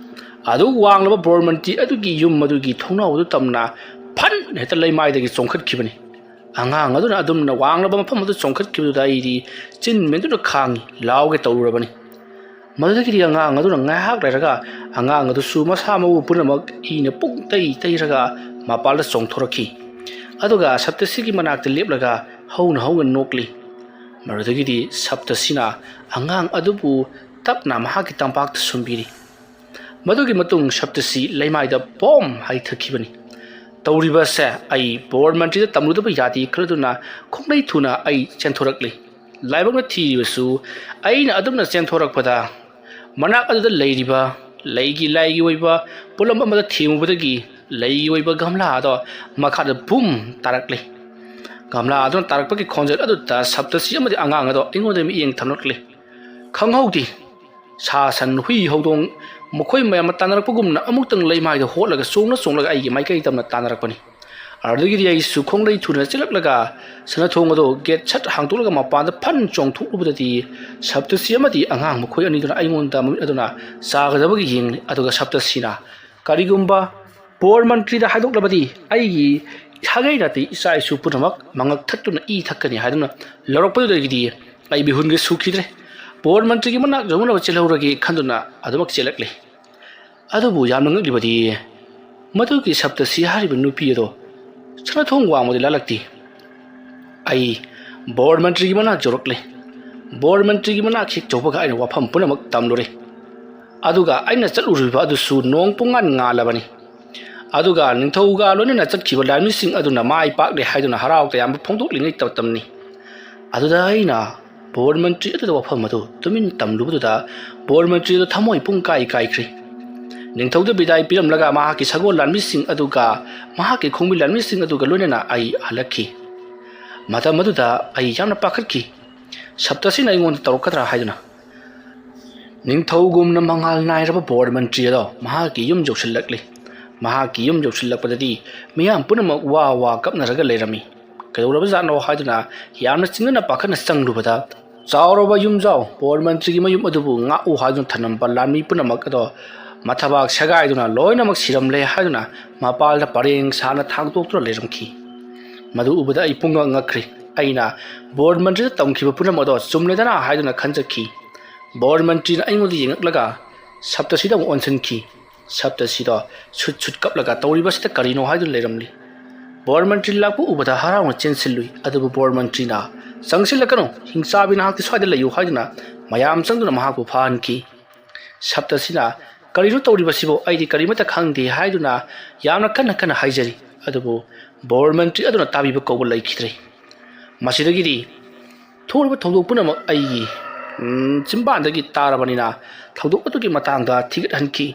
ꯑꯗꯨ ꯋꯥꯡꯂꯕ ꯕꯣꯔ ꯃꯟꯇ꯭ꯔꯤ ꯑꯗꯨꯒꯤ ꯌꯨꯝ ꯑꯗꯨꯒꯤ ꯊꯣꯡꯅꯥꯎ ꯑꯗꯨ ꯇꯝꯅ ꯐꯟ ꯍꯦꯛꯇ ꯂꯩꯃꯥꯏꯗꯒꯤ ꯆꯣꯡꯈꯠꯈꯤꯕꯅꯤ꯫ ꯑꯉꯥꯡ ꯑꯗꯨꯅ ꯑꯗꯨꯝꯅ ꯋꯥꯡꯂꯕ ꯃꯐꯝ ꯑꯗꯨ ꯆꯣꯡꯈꯠꯈꯤꯕꯗꯨꯗ ꯑꯩꯗꯤ ꯆꯤꯟ ꯃꯦꯟꯗꯨꯅ ꯈꯥꯡꯉꯤ, ꯂꯥꯎꯒꯦ ꯇꯧꯔꯨꯔꯕꯅꯤ꯫ ꯃꯗꯨꯗꯒꯤꯗꯤ ꯑꯉꯥꯡ ꯑꯗꯨꯅ ꯉꯥꯏꯍꯥꯛ ꯂꯩꯔꯒ ꯑꯉꯥꯡ ꯑꯗꯨꯁꯨ ꯃꯁꯥ ꯃꯎ ꯄꯨꯝꯅꯃꯛ ꯏꯅ ꯄꯨꯡ ꯇꯩ ꯇꯩꯔꯒ ꯃꯄꯥꯜꯗ ꯆꯣꯡꯊꯣꯔꯛꯈꯤ꯫ ꯑꯗꯨꯒ ꯁꯞꯇꯁꯤꯒꯤ ꯃꯅꯥꯛꯇ ꯂꯦꯞꯂꯒ ꯍꯧꯅ ꯍꯧꯅ ꯅꯣꯛꯂꯤ꯫ ꯃꯗꯨꯗꯒꯤꯗꯤ ꯁꯞꯇꯁꯤꯅ ꯑꯉꯥꯡ ꯑꯗꯨꯕꯨ ꯇꯞꯅ ꯃꯍꯥꯛꯀꯤ ꯇꯝꯄꯥꯛꯇ ꯁꯨꯝꯕꯤꯔꯤ꯫ ꯃꯗꯨꯒꯤ ꯃꯇꯨꯡ ꯁꯞꯇꯁꯤ ꯂꯩꯃꯥꯏꯗ ꯄꯣꯝ ꯍꯥꯏꯊꯈꯤꯕꯅꯤ꯫ ꯇꯧꯔꯤꯕ ꯑꯁꯦ ꯑꯩ ꯕꯣꯔ ꯃꯟꯇ꯭ꯔꯤꯗ ꯇꯝꯂꯨꯗꯕ ꯌꯥꯗꯦ ꯈꯜꯂꯗꯨꯅ ꯈꯣꯡꯂꯩ ꯊꯨꯅ ꯑꯩ ꯆꯦꯟꯊꯣꯔꯛꯂꯤ꯫ ꯂꯥꯏꯕꯛꯅ ꯊꯤꯔꯤꯕꯁꯨ, ꯑꯩꯅ ꯑꯗꯨꯝꯅ ꯆꯦꯟꯊꯣꯔꯛꯄꯗ ꯃꯅꯥꯛ ꯑꯗꯨꯗ ꯂꯩꯔꯤꯕ ꯂꯩꯒꯤ ꯂꯥꯏꯒꯤ ꯑꯣꯏꯕ ꯄꯣꯠꯂꯝ ꯑꯃꯗ ꯊꯦꯡꯉꯨꯕꯗꯒꯤ ꯂꯩꯒꯤ ꯑꯣꯏꯕ ꯒꯝꯂꯥ ꯑꯗꯣ ꯃꯈꯥꯗ ꯕꯨꯝ ꯇꯥꯔꯛꯂꯤ꯫ ꯒꯝꯂꯥ ꯑꯗꯨꯅ ꯇꯥꯔꯛꯄꯒꯤ ꯈꯣꯟꯖꯦꯜ ꯑꯗꯨꯗ ꯁꯞꯇꯁꯤ ꯑꯃꯗꯤ ꯑꯉꯥꯡ ꯑꯗꯣ ꯑꯩꯉꯣꯟꯗ ꯃꯤꯠꯌꯦꯡ ꯊꯝꯂꯛꯂꯤ꯫ ꯈꯪꯍꯧꯗꯦ꯫ ꯁꯥ ꯁꯟ, ꯍꯨꯏ ꯍꯧꯗꯣꯡ, ꯃꯈꯣꯏ ꯃꯌꯥꯝꯅ ꯇꯥꯟꯅꯔꯛꯄꯒꯨꯝꯅ ꯑꯃꯨꯛꯇꯪ ꯂꯩꯃꯥꯏꯗ ꯍꯣꯠꯂꯒ ꯆꯣꯡꯅ ꯆꯣꯡꯂꯒ ꯑꯩꯒꯤ ꯃꯥꯏꯀꯩ ꯇꯝꯅ ꯇꯥꯟꯅꯔꯛꯄꯅꯤ꯫ ꯑꯗꯨꯗꯒꯤꯗꯤ ꯑꯩꯁꯨ ꯈꯣꯡꯂꯩ ꯊꯨꯅ ꯆꯦꯜꯂꯛꯂꯒ ꯁꯅꯥꯊꯣꯡ ꯑꯗꯨ ꯒꯦꯠ ꯁꯠ ꯍꯥꯡꯗꯣꯛꯂꯒ ꯃꯄꯥꯟꯗ ꯐꯟ ꯆꯣꯡꯊꯣꯛꯂꯨꯕꯗꯗꯤ ꯁꯞꯇꯁꯤ ꯑꯃꯗꯤ ꯑꯉꯥꯡ ꯃꯈꯣꯏ ꯑꯅꯤꯗꯨꯅ ꯑꯩꯉꯣꯟꯗ ꯃꯃꯤꯠ ꯑꯗꯨꯅ ꯆꯥꯒꯗꯕꯒꯤ ꯌꯦꯡꯂꯤ꯫ ꯑꯗꯨꯒ ꯁꯞꯇꯁꯤꯅ, "ꯀꯔꯤꯒꯨꯝꯕ ꯕꯣꯔ ꯃꯟꯇ꯭ꯔꯤꯗ ꯍꯥꯏꯗꯣꯛꯂꯕꯗꯤ ꯑꯩꯒꯤ ꯁꯥꯒꯩ ꯅꯥꯇꯩ ꯏꯆꯥ ꯏꯁꯨ ꯄꯨꯝꯅꯃꯛ ꯃꯉꯛ ꯊꯠꯇꯨꯅ ꯏ ꯊꯛꯀꯅꯤ" ꯍꯥꯏꯗꯨꯅ ꯂꯧꯔꯛꯄꯗꯨꯗꯒꯤꯗꯤ ꯑꯩ ꯃꯤꯍꯨꯟꯒ ꯁꯨꯈꯤꯗ꯭ꯔꯦ꯫ ꯕꯣꯔ ꯃꯟꯇ꯭ꯔꯤꯒꯤ ꯃꯅꯥꯛ ꯌꯧꯅꯅꯕ ꯆꯦꯜꯍꯧꯔꯒꯦ ꯈꯟꯗꯨꯅ ꯑꯗꯨꯃꯛ ꯆꯦꯜꯂꯛꯂꯦ꯫ ꯑꯗꯨꯕꯨ ꯌꯥꯝꯅ ꯉꯛꯂꯤꯕꯗꯤ, ꯃꯗꯨꯒꯤ ꯁꯞꯇꯁꯤ ꯍꯥꯏꯔꯤꯕ ꯅꯨꯄꯤ ꯑꯗꯣ ꯁꯅꯥꯊꯣꯡ ꯋꯥꯡꯃꯗꯤ ꯂꯥꯜꯂꯛꯇꯦ꯫ ꯑꯩ ꯕꯣꯔ ꯃꯟꯇ꯭ꯔꯤꯒꯤ ꯃꯅꯥꯛ ꯌꯧꯔꯛꯂꯦ꯫ ꯕꯣꯔ ꯃꯟꯇ꯭ꯔꯤꯒꯤ ꯃꯅꯥꯛ ꯍꯦꯛ ꯌꯧꯕꯒ ꯑꯩꯅ ꯋꯥꯐꯝ ꯄꯨꯝꯅꯃꯛ ꯇꯝꯂꯨꯔꯦ꯫ ꯑꯗꯨꯒ ꯑꯩꯅ ꯆꯠꯂꯨꯔꯤꯕ ꯑꯗꯨꯁꯨ ꯅꯣꯡ ꯄꯨꯡꯉꯥꯟ ꯉꯥꯜꯂꯕꯅꯤ꯫ ꯑꯗꯨꯒ ꯅꯤꯡꯊꯧꯒ ꯂꯣꯏꯅꯅ ꯆꯠꯈꯤꯕ ꯂꯥꯟꯃꯤꯁꯤꯡ ꯑꯗꯨꯅ ꯃꯥꯏ ꯄꯥꯛꯂꯦ ꯍꯥꯏꯗꯨꯅ ꯍꯔꯥꯎ ꯇꯌꯥꯝꯕ ꯐꯣꯡꯗꯣꯛꯂꯤꯉꯩ ꯃꯇꯝꯅꯤ꯫ ꯑꯗꯨꯗ ꯑꯩꯅ ꯕꯣꯔ ꯃꯟꯇ꯭ꯔꯤ ꯑꯗꯨꯗ ꯋꯥꯐꯝ ꯑꯗꯨ ꯇꯨꯃꯤꯟ ꯇꯝꯂꯨꯕꯗꯨꯗ ꯕꯣꯔ ꯃꯟꯇ꯭ꯔꯤ ꯑꯗꯨ ꯊꯃꯣꯏ ꯄꯨꯡ ꯀꯥꯏ ꯀꯥꯏꯈ꯭ꯔꯦ꯫ ꯅꯤꯡꯊꯧꯗ ꯕꯤꯗꯥꯏ ꯄꯤꯔꯝꯂꯒ ꯃꯍꯥꯛꯀꯤ ꯁꯒꯣꯜ ꯂꯥꯟꯃꯤꯁꯤꯡ ꯑꯗꯨꯒ ꯃꯍꯥꯛꯀꯤ ꯈꯣꯡꯕꯤ ꯂꯥꯟꯃꯤꯁꯤꯡ ꯑꯗꯨꯒ ꯂꯣꯏꯅꯅ ꯑꯩ ꯍꯜꯂꯛꯈꯤ꯫ ꯃꯇꯝ ꯑꯗꯨꯗ ꯑꯩ ꯌꯥꯝꯅ ꯄꯥꯈꯠꯈꯤ꯫ ꯁꯞꯇꯁꯤꯅ ꯑꯩꯉꯣꯟꯗ ꯇꯧꯔꯛꯀꯗ꯭ꯔꯥ ꯍꯥꯏꯗꯨꯅ꯫ ꯅꯤꯡꯊꯧꯒꯨꯝꯅ ꯃꯉꯥꯜ ꯅꯥꯏꯔꯕ ꯕꯣꯔ ꯃꯟꯇ꯭ꯔꯤ ꯑꯗꯣ ꯃꯍꯥꯛꯀꯤ ꯌꯨꯝ ꯌꯧꯁꯤꯜꯂꯛꯂꯤ꯫ ꯃꯍꯥꯛꯀꯤ ꯌꯨꯝ ꯌꯧꯁꯤꯜꯂꯛꯄꯗꯗꯤ ꯃꯤꯌꯥꯝ ꯄꯨꯝꯅꯃꯛ ꯋꯥ ꯋꯥ ꯀꯞꯅꯔꯒ ꯂꯩꯔꯝꯃꯤ꯫ ꯀꯩꯗꯧꯔꯕꯖꯥꯠꯅꯣ ꯍꯥꯏꯗꯨꯅ ꯌꯥꯝꯅ ꯆꯤꯡꯅꯅ ꯄꯥꯈꯠꯅ ꯆꯪꯂꯨꯕꯗ, "ꯆꯥꯎꯔꯕ ꯌꯨꯝꯖꯥꯎ, ꯕꯣꯔ ꯃꯟꯇ꯭ꯔꯤꯒꯤ ꯃꯌꯨꯝ ꯑꯗꯨꯕꯨ ꯉꯥꯛꯎ" ꯍꯥꯏꯗꯨꯅ ꯊꯅꯝꯕ ꯂꯥꯟꯃꯤ ꯄꯨꯝꯅꯃꯛ ꯑꯗꯣ ꯃꯊꯕꯥꯛ ꯁꯦꯒꯥꯏꯗꯨꯅ ꯂꯣꯏꯅꯃꯛ ꯁꯤꯔꯝꯂꯦ ꯍꯥꯏꯗꯨꯅ ꯃꯄꯥꯜꯗ ꯄꯔꯦꯡ ꯁꯥꯅ ꯊꯥꯡꯗꯣꯛꯇꯨꯅ ꯂꯩꯔꯝꯈꯤ꯫ ꯃꯗꯨ ꯎꯕꯗ ꯑꯩ ꯄꯨꯡꯉꯛ ꯉꯛꯈ꯭ꯔꯦ꯫ ꯑꯩꯅ ꯕꯣꯔ ꯃꯟꯇ꯭ꯔꯤꯗ ꯇꯝꯈꯤꯕ ꯄꯨꯝꯅꯃꯛ ꯑꯗꯣ ꯆꯨꯝꯂꯦꯗꯅ ꯍꯥꯏꯗꯨꯅ ꯈꯟꯖꯈꯤ꯫ ꯕꯣꯔ ꯃꯟꯇ꯭ꯔꯤꯅ ꯑꯩꯉꯣꯟꯗ ꯌꯦꯡꯉꯛꯂꯒ ꯁꯞꯇꯁꯤꯗ ꯑꯃꯨꯛ ꯑꯣꯟꯁꯤꯟꯈꯤ꯫ ꯁꯞꯇꯁꯤꯗꯣ ꯁꯨꯠ ꯁꯨꯠ ꯀꯞꯂꯒ ꯇꯧꯔꯤꯕꯁꯤꯗ ꯀꯔꯤꯅꯣ ꯍꯥꯏꯗꯨꯅ ꯂꯩꯔꯝꯂꯤ꯫ ꯕꯣꯔ ꯃꯟꯇ꯭ꯔꯤ ꯂꯥꯛꯄ ꯎꯕꯗ ꯍꯔꯥꯎꯅ ꯆꯦꯟꯁꯤꯜꯂꯨꯏ꯫ ꯑꯗꯨꯕꯨ ꯕꯣꯔ ꯃꯟꯇ꯭ꯔꯤꯅ, "ꯆꯪꯁꯤꯜꯂꯛꯀꯅꯨ, ꯍꯤꯡꯆꯥꯕꯤ ꯅꯍꯥꯛꯇꯤ ꯁ꯭ꯋꯥꯏꯗ ꯂꯩꯌꯨ" ꯍꯥꯏꯗꯨꯅ ꯃꯌꯥꯝ ꯆꯪꯗꯨꯅ ꯃꯍꯥꯛꯄꯨ ꯐꯥꯍꯟꯈꯤ꯫ ꯁꯞꯇꯁꯤꯅ, "ꯀꯔꯤꯅꯣ ꯇꯧꯔꯤꯕꯁꯤꯕꯣ? ꯑꯩꯗꯤ ꯀꯔꯤꯃꯠꯇ ꯈꯪꯗꯦ" ꯍꯥꯏꯗꯨꯅ ꯌꯥꯝꯅ ꯀꯟꯅ ꯀꯟꯅ ꯍꯥꯏꯖꯔꯤ꯫ ꯑꯗꯨꯕꯨ ꯕꯣꯔ ꯃꯟꯇ꯭ꯔꯤ ꯑꯗꯨꯅ ꯇꯥꯕꯤꯕ ꯀꯧꯕ ꯂꯩꯈꯤꯗ꯭ꯔꯦ꯫ ꯃꯁꯤꯗꯒꯤꯗꯤ ꯊꯣꯛꯂꯤꯕ ꯊꯧꯗꯣꯛ ꯄꯨꯝꯅꯃꯛ ꯑꯩꯒꯤ, ꯎꯝ, ꯆꯤꯝꯕꯥꯟꯗꯒꯤ ꯇꯥꯔꯕꯅꯤꯅ ꯊꯧꯗꯣꯛ ꯑꯗꯨꯒꯤ ꯃꯇꯥꯡꯗ ꯊꯤꯒꯠꯍꯟꯈꯤ꯫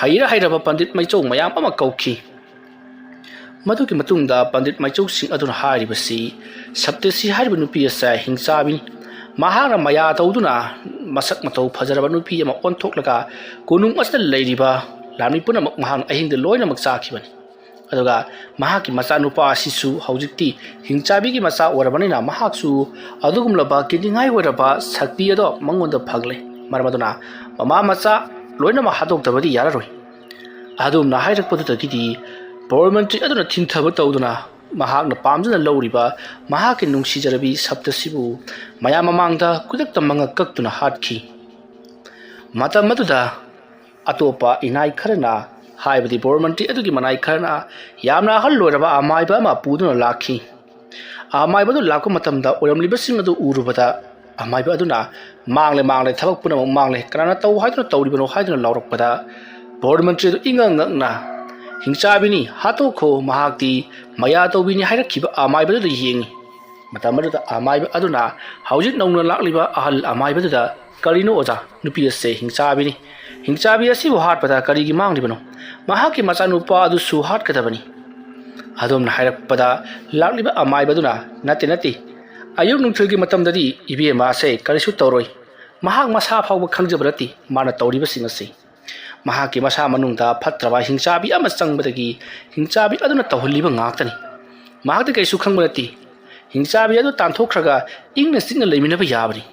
ꯍꯩꯔ ꯍꯩꯔꯕ ꯄꯟꯗꯤꯠ ꯃꯥꯏꯆꯧ ꯃꯌꯥꯝ ꯑꯃ ꯀꯧꯈꯤ꯫ ꯃꯗꯨꯒꯤ ꯃꯇꯨꯡꯗ ꯄꯟꯗꯤꯠ ꯃꯥꯏꯆꯧꯁꯤꯡ ꯑꯗꯨꯅ ꯍꯥꯏꯔꯤꯕꯁꯤ, ꯁꯞꯇꯁꯤ ꯍꯥꯏꯔꯤꯕ ꯅꯨꯄꯤ ꯑꯁꯦ ꯍꯤꯡꯆꯥꯕꯤꯅꯤ꯫ ꯃꯍꯥꯛꯅ ꯃꯌꯥ ꯇꯧꯗꯨꯅ ꯃꯁꯛ ꯃꯇꯧ ꯐꯖꯔꯕ ꯅꯨꯄꯤ ꯑꯃ ꯑꯣꯟꯊꯣꯛꯂꯒ ꯀꯣꯅꯨꯡ ꯑꯁꯤꯗ ꯂꯩꯔꯤꯕ ꯂꯥꯟꯃꯤ ꯄꯨꯝꯅꯃꯛ ꯃꯍꯥꯛꯅ ꯑꯍꯤꯡꯗ ꯂꯣꯏꯅꯃꯛ ꯆꯥꯈꯤꯕꯅꯤ꯫ ꯑꯗꯨꯒ ꯃꯍꯥꯛꯀꯤ ꯃꯆꯥꯅꯨꯄꯥ ꯑꯁꯤꯁꯨ ꯍꯧꯖꯤꯛꯇꯤ ꯍꯤꯡꯆꯥꯕꯤꯒꯤ ꯃꯆꯥ ꯑꯣꯏꯔꯕꯅꯤꯅ ꯃꯍꯥꯛꯁꯨ ꯑꯗꯨꯒꯨꯝꯂꯕ ꯀꯤꯅꯤꯡꯉꯥꯏ ꯑꯣꯏꯔꯕ ꯁꯛꯇꯤ ꯑꯗꯣ ꯃꯉꯣꯟꯗ ꯐꯪꯂꯦ꯫ ꯃꯔꯝ ꯑꯗꯨꯅ ꯃꯃꯥ ꯃꯆꯥ ꯂꯣꯏꯅꯃꯛ ꯍꯥꯠꯇꯣꯛꯇꯕꯗꯤ ꯌꯥꯔꯔꯣꯏ꯫ ꯑꯗꯨꯝꯅ ꯍꯥꯏꯔꯛꯄꯗꯨꯗꯒꯤꯗꯤ ꯕꯣꯔ ꯃꯟꯇ꯭ꯔꯤ ꯑꯗꯨꯅ ꯊꯤꯟꯊꯕ ꯇꯧꯗꯨꯅ ꯃꯍꯥꯛꯅ ꯄꯥꯝꯖꯅ ꯂꯧꯔꯤꯕ ꯃꯍꯥꯛꯀꯤ ꯅꯨꯡꯁꯤꯖꯔꯕꯤ ꯁꯞꯇꯁꯤꯕꯨ ꯃꯌꯥꯝ ꯃꯃꯥꯡꯗ ꯈꯨꯗꯛꯇ ꯃꯉꯛ ꯀꯛꯇꯨꯅ ꯍꯥꯠꯈꯤ꯫ ꯃꯇꯝ ꯑꯗꯨꯗ ꯑꯇꯣꯞꯄ ꯏꯅꯥꯏ ꯈꯔꯅ, ꯍꯥꯏꯕꯗꯤ ꯕꯣꯔ ꯃꯟꯇ꯭ꯔꯤ ꯑꯗꯨꯒꯤ ꯃꯅꯥꯏ ꯈꯔꯅ ꯌꯥꯝꯅ ꯑꯍꯜ ꯑꯣꯏꯔꯕ ꯑꯃꯥꯏꯕ ꯑꯃ ꯄꯨꯗꯨꯅ ꯂꯥꯛꯈꯤ꯫ ꯑꯃꯥꯏꯕ ꯑꯗꯨ ꯂꯥꯛꯄ ꯃꯇꯝꯗ ꯑꯣꯏꯔꯝꯂꯤꯕꯁꯤꯡ ꯑꯗꯨ ꯎꯔꯨꯕꯗ ꯑꯃꯥꯏꯕ ꯑꯗꯨꯅ, "ꯃꯥꯡꯂꯦ, ꯃꯥꯡꯂꯦ, ꯊꯕꯛ ꯄꯨꯝꯅꯃꯛ ꯃꯥꯡꯂꯦ, ꯀꯅꯥꯅ ꯇꯧ ꯍꯥꯏꯗꯨꯅ ꯇꯧꯔꯤꯕꯅꯣ?" ꯍꯥꯏꯗꯨꯅ ꯂꯥꯎꯔꯛꯄꯗ ꯕꯣꯔ ꯃꯟꯇ꯭ꯔꯤ ꯑꯗꯨ ꯏꯉꯛ ꯉꯛꯅ, "ꯍꯤꯡꯆꯥꯕꯤꯅꯤ, ꯍꯥꯠꯇꯣꯛꯈꯣ, ꯃꯍꯥꯛꯇꯤ ꯃꯌꯥ ꯇꯧꯕꯤꯅꯤ" ꯍꯥꯏꯔꯛꯈꯤꯕ ꯑꯃꯥꯏꯕ ꯑꯗꯨꯗ ꯌꯦꯡꯉꯤ꯫ ꯃꯇꯝ ꯑꯗꯨꯗ ꯑꯃꯥꯏꯕ ꯑꯗꯨꯅ ꯍꯧꯖꯤꯛ ꯅꯧꯅ ꯂꯥꯛꯂꯤꯕ ꯑꯍꯜ ꯑꯃꯥꯏꯕꯗꯨꯗ, "ꯀꯔꯤꯅꯣ ꯑꯣꯖꯥ? ꯅꯨꯄꯤ ꯑꯁꯦ ꯍꯤꯡꯆꯥꯕꯤꯅꯤ꯫ ꯍꯤꯡꯆꯥꯕꯤ ꯑꯁꯤꯕꯨ ꯍꯥꯠꯄꯗ ꯀꯔꯤꯒꯤ ꯃꯥꯡꯂꯤꯕꯅꯣ? ꯃꯍꯥꯛꯀꯤ ꯃꯆꯥꯅꯨꯄꯥ ꯑꯗꯨꯁꯨ ꯍꯥꯠꯀꯗꯕꯅꯤ꯫" ꯑꯗꯣꯝꯅ ꯍꯥꯏꯔꯛꯄꯗ ꯂꯥꯛꯂꯤꯕ ꯑꯃꯥꯏꯕꯗꯨꯅ, "ꯅꯠꯇꯦ, ꯅꯠꯇꯦ꯫ ꯑꯌꯨꯛ ꯅꯨꯡꯊꯤꯜꯒꯤ ꯃꯇꯝꯗꯗꯤ ꯏꯕꯦꯝꯃ ꯑꯁꯦ ꯀꯔꯤꯁꯨ ꯇꯧꯔꯣꯏ꯫ ꯃꯍꯥꯛ ꯃꯁꯥ ꯐꯥꯎꯕ ꯈꯪꯖꯕ ꯅꯠꯇꯦ ꯃꯥꯅ ꯇꯧꯔꯤꯕꯁꯤꯡ ꯑꯁꯤ꯫ ꯃꯍꯥꯛꯀꯤ ꯃꯁꯥ ꯃꯅꯨꯡꯗ ꯐꯠꯇ꯭ꯔꯕ ꯍꯤꯡꯆꯥꯕꯤ ꯑꯃ ꯆꯪꯕꯗꯒꯤ ꯍꯤꯡꯆꯥꯕꯤ ꯑꯗꯨꯅ ꯇꯧꯍꯜꯂꯤꯕ ꯉꯥꯛꯇꯅꯤ꯫ ꯃꯍꯥꯛꯇꯤ ꯀꯔꯤꯁꯨ ꯈꯪꯕ ꯅꯠꯇꯦ꯫ ꯍꯤꯡꯆꯥꯕꯤ ꯑꯗꯨ ꯇꯥꯟꯊꯣꯛꯈ꯭ꯔꯒ ꯏꯪꯅ ꯆꯤꯛꯅ ꯂꯩꯃꯤꯟꯅꯕ ꯌꯥꯕꯅꯤ꯫"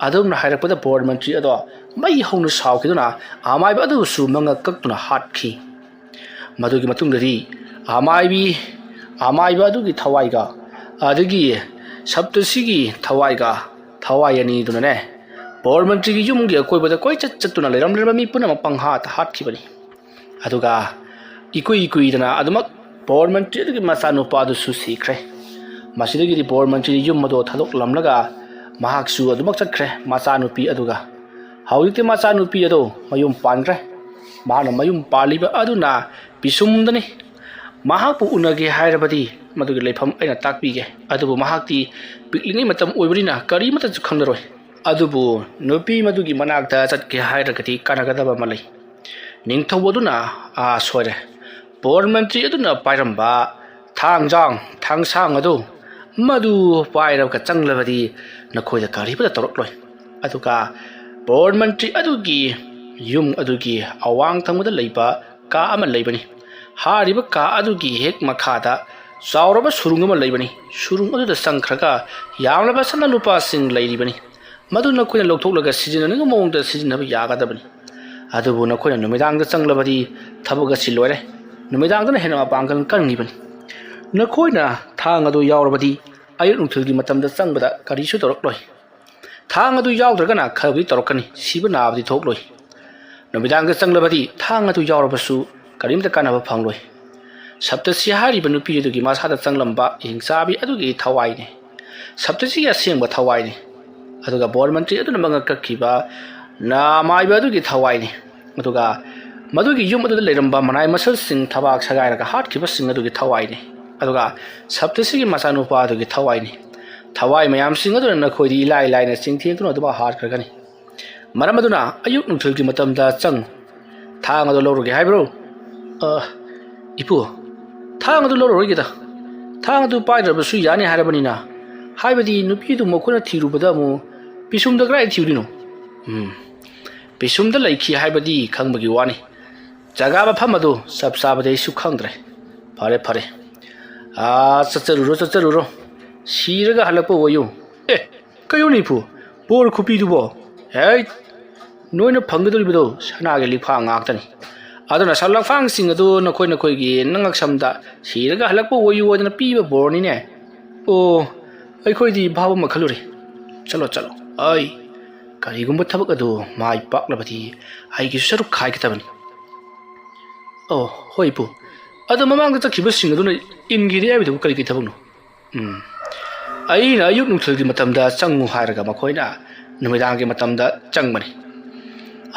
ꯑꯗꯨꯝꯅ ꯍꯥꯏꯔꯛꯄꯗ ꯕꯣꯔ ꯃꯟꯇ꯭ꯔꯤ ꯑꯗꯣ ꯃꯩ ꯍꯧꯅ ꯁꯥꯎꯈꯤꯗꯨꯅ ꯑꯃꯥꯏꯕ ꯑꯗꯨꯕꯨꯁꯨ ꯃꯉꯛ ꯀꯛꯇꯨꯅ ꯍꯥꯠꯈꯤ꯫ ꯃꯗꯨꯒꯤ ꯃꯇꯨꯡꯗꯗꯤ ꯑꯃꯥꯏꯕꯤ, ꯑꯃꯥꯏꯕ ꯑꯗꯨꯒꯤ ꯊꯋꯥꯏꯒ ꯑꯗꯒꯤ ꯁꯞꯇꯁꯤꯒꯤ ꯊꯋꯥꯏꯒ, ꯊꯋꯥꯏ ꯑꯅꯤꯗꯨꯅꯅꯦ, ꯕꯣꯔ ꯃꯟꯇ꯭ꯔꯤꯒꯤ ꯌꯨꯝꯒꯤ ꯑꯀꯣꯏꯕꯗ ꯀꯣꯏꯆꯠ ꯆꯠꯇꯨꯅ ꯂꯩꯔꯝꯂꯤꯕ ꯃꯤ ꯄꯨꯝꯅꯃꯛ ꯄꯪꯍꯥꯠꯇ ꯍꯥꯠꯈꯤꯕꯅꯤ꯫ ꯑꯗꯨꯒ ꯏꯀꯨꯏ ꯀꯨꯏꯗꯅ ꯑꯗꯨꯃꯛ ꯕꯣꯔ ꯃꯟꯇ꯭ꯔꯤ ꯑꯗꯨꯒꯤ ꯃꯆꯥꯅꯨꯄꯥ ꯑꯗꯨꯁꯨ ꯁꯤꯈ꯭ꯔꯦ꯫ ꯃꯁꯤꯗꯒꯤꯗꯤ ꯕꯣꯔ ꯃꯟꯇ꯭ꯔꯤꯅ ꯌꯨꯝ ꯑꯗꯨ ꯊꯥꯗꯣꯛꯂꯝꯂꯒ ꯃꯍꯥꯛꯁꯨ ꯑꯗꯨꯃꯛ ꯆꯠꯈ꯭ꯔꯦ ꯃꯆꯥꯅꯨꯄꯤ ꯑꯗꯨꯒ꯫ ꯍꯧꯖꯤꯛꯇꯤ ꯃꯆꯥꯅꯨꯄꯤ ꯑꯗꯨ ꯃꯌꯨꯝ ꯄꯥꯟꯈ꯭ꯔꯦ꯫ ꯃꯍꯥꯛꯅ ꯃꯌꯨꯝ ꯄꯥꯜꯂꯤꯕ ꯑꯗꯨꯅ ꯄꯤꯁꯨꯝꯗꯅꯤ꯫ ꯃꯍꯥꯛꯄꯨ ꯎꯅꯒꯦ ꯍꯥꯏꯔꯕꯗꯤ ꯃꯗꯨꯒꯤ ꯂꯩꯐꯝ ꯑꯩꯅ ꯇꯥꯛꯄꯤꯒꯦ꯫ ꯑꯗꯨꯕꯨ ꯃꯍꯥꯛꯇꯤ ꯄꯤꯛꯂꯤꯉꯩ ꯃꯇꯝ ꯑꯣꯏꯕꯅꯤꯅ ꯀꯔꯤꯃꯠꯇꯁꯨ ꯈꯪꯂꯔꯣꯏ꯫ ꯑꯗꯨꯕꯨ ꯅꯨꯄꯤ ꯃꯗꯨꯒꯤ ꯃꯅꯥꯛꯇ ꯆꯠꯀꯦ ꯍꯥꯏꯔꯒꯗꯤ ꯀꯥꯟꯅꯒꯗꯕ ꯑꯃ ꯂꯩ꯫ ꯅꯤꯡꯊꯧ ꯑꯗꯨꯅ, ꯑꯥ, ꯁꯣꯏꯔꯦ꯫ ꯕꯣꯔ ꯃꯟꯇ꯭ꯔꯤ ꯑꯗꯨꯅ ꯄꯥꯏꯔꯝꯕ ꯊꯥꯡꯖꯥꯡ, ꯊꯥꯡꯁꯥꯡ ꯑꯗꯨ ꯃꯗꯨ ꯄꯥꯏꯔꯒ ꯆꯪꯂꯕꯗꯤ ꯅꯈꯣꯏꯗ ꯀꯔꯤꯃꯠꯇ ꯇꯧꯔꯛꯂꯣꯏ꯫ ꯑꯗꯨꯒ ꯕꯣꯔ ꯃꯟꯇ꯭ꯔꯤ ꯑꯗꯨꯒꯤ ꯌꯨꯝ ꯑꯗꯨꯒꯤ ꯑꯋꯥꯡ ꯊꯪꯕꯗ ꯂꯩꯕ ꯀꯥ ꯑꯃ ꯂꯩꯕꯅꯤ꯫ ꯍꯥꯏꯔꯤꯕ ꯀꯥ ꯑꯗꯨꯒꯤ ꯍꯦꯛ ꯃꯈꯥꯗ ꯆꯥꯎꯔꯕ ꯁꯨꯔꯨꯡ ꯑꯃ ꯂꯩꯕꯅꯤ꯫ ꯁꯨꯔꯨꯡ ꯑꯗꯨꯗ ꯆꯪꯈ꯭ꯔꯒ ꯌꯥꯝꯂꯕ ꯁꯅꯥ ꯂꯨꯄꯥꯁꯤꯡ ꯂꯩꯔꯤꯕꯅꯤ꯫ ꯃꯗꯨ ꯅꯈꯣꯏꯅ ꯂꯧꯊꯣꯛꯂꯒ ꯁꯤꯖꯤꯟꯅꯅꯤꯡꯕ ꯃꯑꯣꯡꯗ ꯁꯤꯖꯤꯟꯅꯕ ꯌꯥꯒꯗꯕꯅꯤ꯫ ꯑꯗꯨꯕꯨ ꯅꯈꯣꯏꯅ ꯅꯨꯃꯤꯗꯥꯡꯗ ꯆꯪꯂꯕꯗꯤ ꯊꯕꯛ ꯑꯁꯤ ꯂꯣꯏꯔꯦ꯫ ꯅꯨꯃꯤꯗꯥꯡꯗꯅ ꯍꯦꯟꯅ ꯃꯄꯥꯡꯒꯜ ꯀꯟꯈꯤꯕꯅꯤ꯫ ꯅꯈꯣꯏꯅ ꯊꯥꯡ ꯑꯗꯨ ꯌꯥꯎꯔꯕꯗꯤ ꯑꯌꯨꯛ ꯅꯨꯡꯊꯤꯜꯒꯤ ꯃꯇꯝꯗ ꯆꯪꯕꯗ ꯀꯔꯤꯁꯨ ꯇꯧꯔꯛꯂꯣꯏ꯫ ꯊꯥꯡ ꯑꯗꯨ ꯌꯥꯎꯗ꯭ꯔꯒꯅ ꯈꯔꯕꯨꯗꯤ ꯇꯧꯔꯛꯀꯅꯤ, ꯁꯤꯕ ꯅꯥꯕꯗꯤ ꯊꯣꯛꯂꯣꯏ꯫ ꯅꯨꯃꯤꯗꯥꯡꯗ ꯆꯪꯂꯕꯗꯤ ꯊꯥꯡ ꯑꯗꯨ ꯌꯥꯎꯔꯕꯁꯨ ꯀꯔꯤꯝꯇ ꯀꯥꯟꯅꯕ ꯐꯪꯂꯣꯏ꯫ ꯁꯞꯇꯁꯤ ꯍꯥꯏꯔꯤꯕ ꯅꯨꯄꯤ ꯑꯗꯨꯒꯤ ꯃꯁꯥꯗ ꯆꯪꯂꯝꯕ ꯍꯤꯡꯆꯥꯕꯤ ꯑꯗꯨꯒꯤ ꯊꯋꯥꯏꯅꯤ꯫ ꯁꯞꯇꯁꯤꯒꯤ ꯑꯁꯦꯡꯕ ꯊꯋꯥꯏꯅꯤ꯫ ꯑꯗꯨꯒ ꯕꯣꯔ ꯃꯟꯇ꯭ꯔꯤ ꯑꯗꯨꯅ ꯃꯉꯛ ꯀꯛꯈꯤꯕ ꯅꯥꯃꯥꯏꯕ ꯑꯗꯨꯒꯤ ꯊꯋꯥꯏꯅꯤ꯫ ꯑꯗꯨꯒ ꯃꯗꯨꯒꯤ ꯌꯨꯝ ꯑꯗꯨꯗ ꯂꯩꯔꯝꯕ ꯃꯅꯥꯏ ꯃꯁꯜꯁꯤꯡ ꯊꯕꯥꯛ ꯁꯒꯥꯏꯔꯒ ꯍꯥꯠꯈꯤꯕꯁꯤꯡ ꯑꯗꯨꯒꯤ ꯊꯋꯥꯏꯅꯤ꯫ ꯑꯗꯨꯒ ꯁꯞꯇꯁꯤꯒꯤ ꯃꯆꯥꯅꯨꯄꯥ ꯑꯗꯨꯒꯤ ꯊꯋꯥꯏꯅꯤ꯫ ꯊꯋꯥꯏ ꯃꯌꯥꯝꯁꯤꯡ ꯑꯗꯨꯅ ꯅꯈꯣꯏꯗꯤ ꯏꯂꯥꯏ ꯂꯥꯏꯅ ꯆꯤꯡꯊꯦꯡꯗꯨꯅ ꯑꯗꯨꯃꯛ ꯍꯥꯠꯈ꯭ꯔꯒꯅꯤ꯫ ꯃꯔꯝ ꯑꯗꯨꯅ ꯑꯌꯨꯛ ꯅꯨꯡꯊꯤꯜꯒꯤ ꯃꯇꯝꯗ ꯆꯪꯉꯨ꯫ ꯊꯥꯡ ꯑꯗꯨ ꯂꯧꯔꯒꯦ ꯍꯥꯏꯕ꯭ꯔꯣ? ꯑ, ꯏꯄꯨ, ꯊꯥꯡ ꯑꯗꯨ ꯂꯧꯔꯔꯣꯏꯒꯦꯗ꯫ ꯊꯥꯡ ꯑꯗꯨ ꯄꯥꯏꯗ꯭ꯔꯕꯁꯨ ꯌꯥꯅꯤ ꯍꯥꯏꯔꯕꯅꯤꯅ꯫ ꯍꯥꯏꯕꯗꯤ ꯅꯨꯄꯤꯗꯨ ꯃꯈꯣꯏꯅ ꯊꯤꯔꯨꯕꯗ ꯑꯃꯨꯛ ꯄꯤꯁꯨꯝꯗ ꯀꯗꯥꯏ ꯊꯤꯔꯨꯔꯤꯅꯣ? ꯎꯝ, ꯄꯤꯁꯨꯝꯗ ꯂꯩꯈꯤ ꯍꯥꯏꯕꯗꯤ ꯈꯪꯕꯒꯤ ꯋꯥꯅꯤ꯫ ꯖꯒꯥ ꯃꯐꯝ ꯑꯗꯨ ꯆꯞ ꯆꯥꯕꯗꯤ ꯑꯩꯁꯨ ꯈꯪꯗ꯭ꯔꯦ꯫ ꯐꯔꯦ, ꯐꯔꯦ꯫ ꯑꯥ, ꯆꯠꯆꯔꯨꯔꯣ, ꯆꯠꯆꯔꯨꯔꯣ꯫ ꯁꯤꯔꯒ ꯍꯜꯂꯛꯄ ꯑꯣꯏꯌꯨ꯫ ꯑꯦ, ꯀꯩꯅꯣꯅꯦ ꯏꯄꯨ? ꯕꯣꯔ ꯈꯨꯄꯤꯗꯨꯕꯣ? ꯍꯦ, ꯅꯣꯏꯅ ꯐꯪꯒꯗꯧꯔꯤꯕꯗꯣ ꯁꯅꯥꯒꯤ ꯂꯤꯛꯐꯥ ꯉꯥꯛꯇꯅꯤ꯫ ꯑꯗꯨꯅ ꯁꯔꯨꯛ ꯂꯛꯐꯥꯡꯁꯤꯡ ꯑꯗꯨ ꯅꯈꯣꯏ ꯅꯈꯣꯏꯒꯤ ꯅꯉꯛꯁꯝꯗ ꯁꯤꯔꯒ ꯍꯜꯂꯛꯄ ꯑꯣꯏꯌꯨ ꯍꯥꯏꯗꯅ ꯄꯤꯕ ꯕꯣꯔꯅꯤꯅꯦ꯫ ꯑꯣ, ꯑꯩꯈꯣꯏꯗꯤ ꯚꯥꯕ ꯑꯃ ꯈꯜꯂꯨꯔꯦ꯫ ꯆꯠꯂꯣ, ꯆꯠꯂꯣ꯫ ꯑꯩ ꯀꯔꯤꯒꯨꯝꯕ ꯊꯕꯛ ꯑꯗꯨ ꯃꯥꯏ ꯄꯥꯛꯂꯕꯗꯤ ꯑꯩꯒꯤꯁꯨ ꯁꯔꯨꯛ ꯈꯥꯏꯒꯗꯕꯅꯤ꯫ ꯑꯣ, ꯍꯣꯏ ꯏꯄꯨ꯫ ꯑꯗꯣ ꯃꯃꯥꯡꯗ ꯆꯠꯈꯤꯕꯁꯤꯡ ꯑꯗꯨꯅ ꯏꯟꯈꯤꯗꯦ ꯍꯥꯏꯕꯗꯨꯕꯨ ꯀꯔꯤ ꯀꯔꯤ ꯊꯕꯛꯅꯣ? ꯎꯝ꯫ ꯑꯩꯅ ꯑꯌꯨꯛ ꯅꯨꯡꯊꯤꯜꯒꯤ ꯃꯇꯝꯗ ꯆꯪꯉꯨ ꯍꯥꯏꯔꯒ ꯃꯈꯣꯏꯅ ꯅꯨꯃꯤꯗꯥꯡꯒꯤ ꯃꯇꯝꯗ ꯆꯪꯕꯅꯤ꯫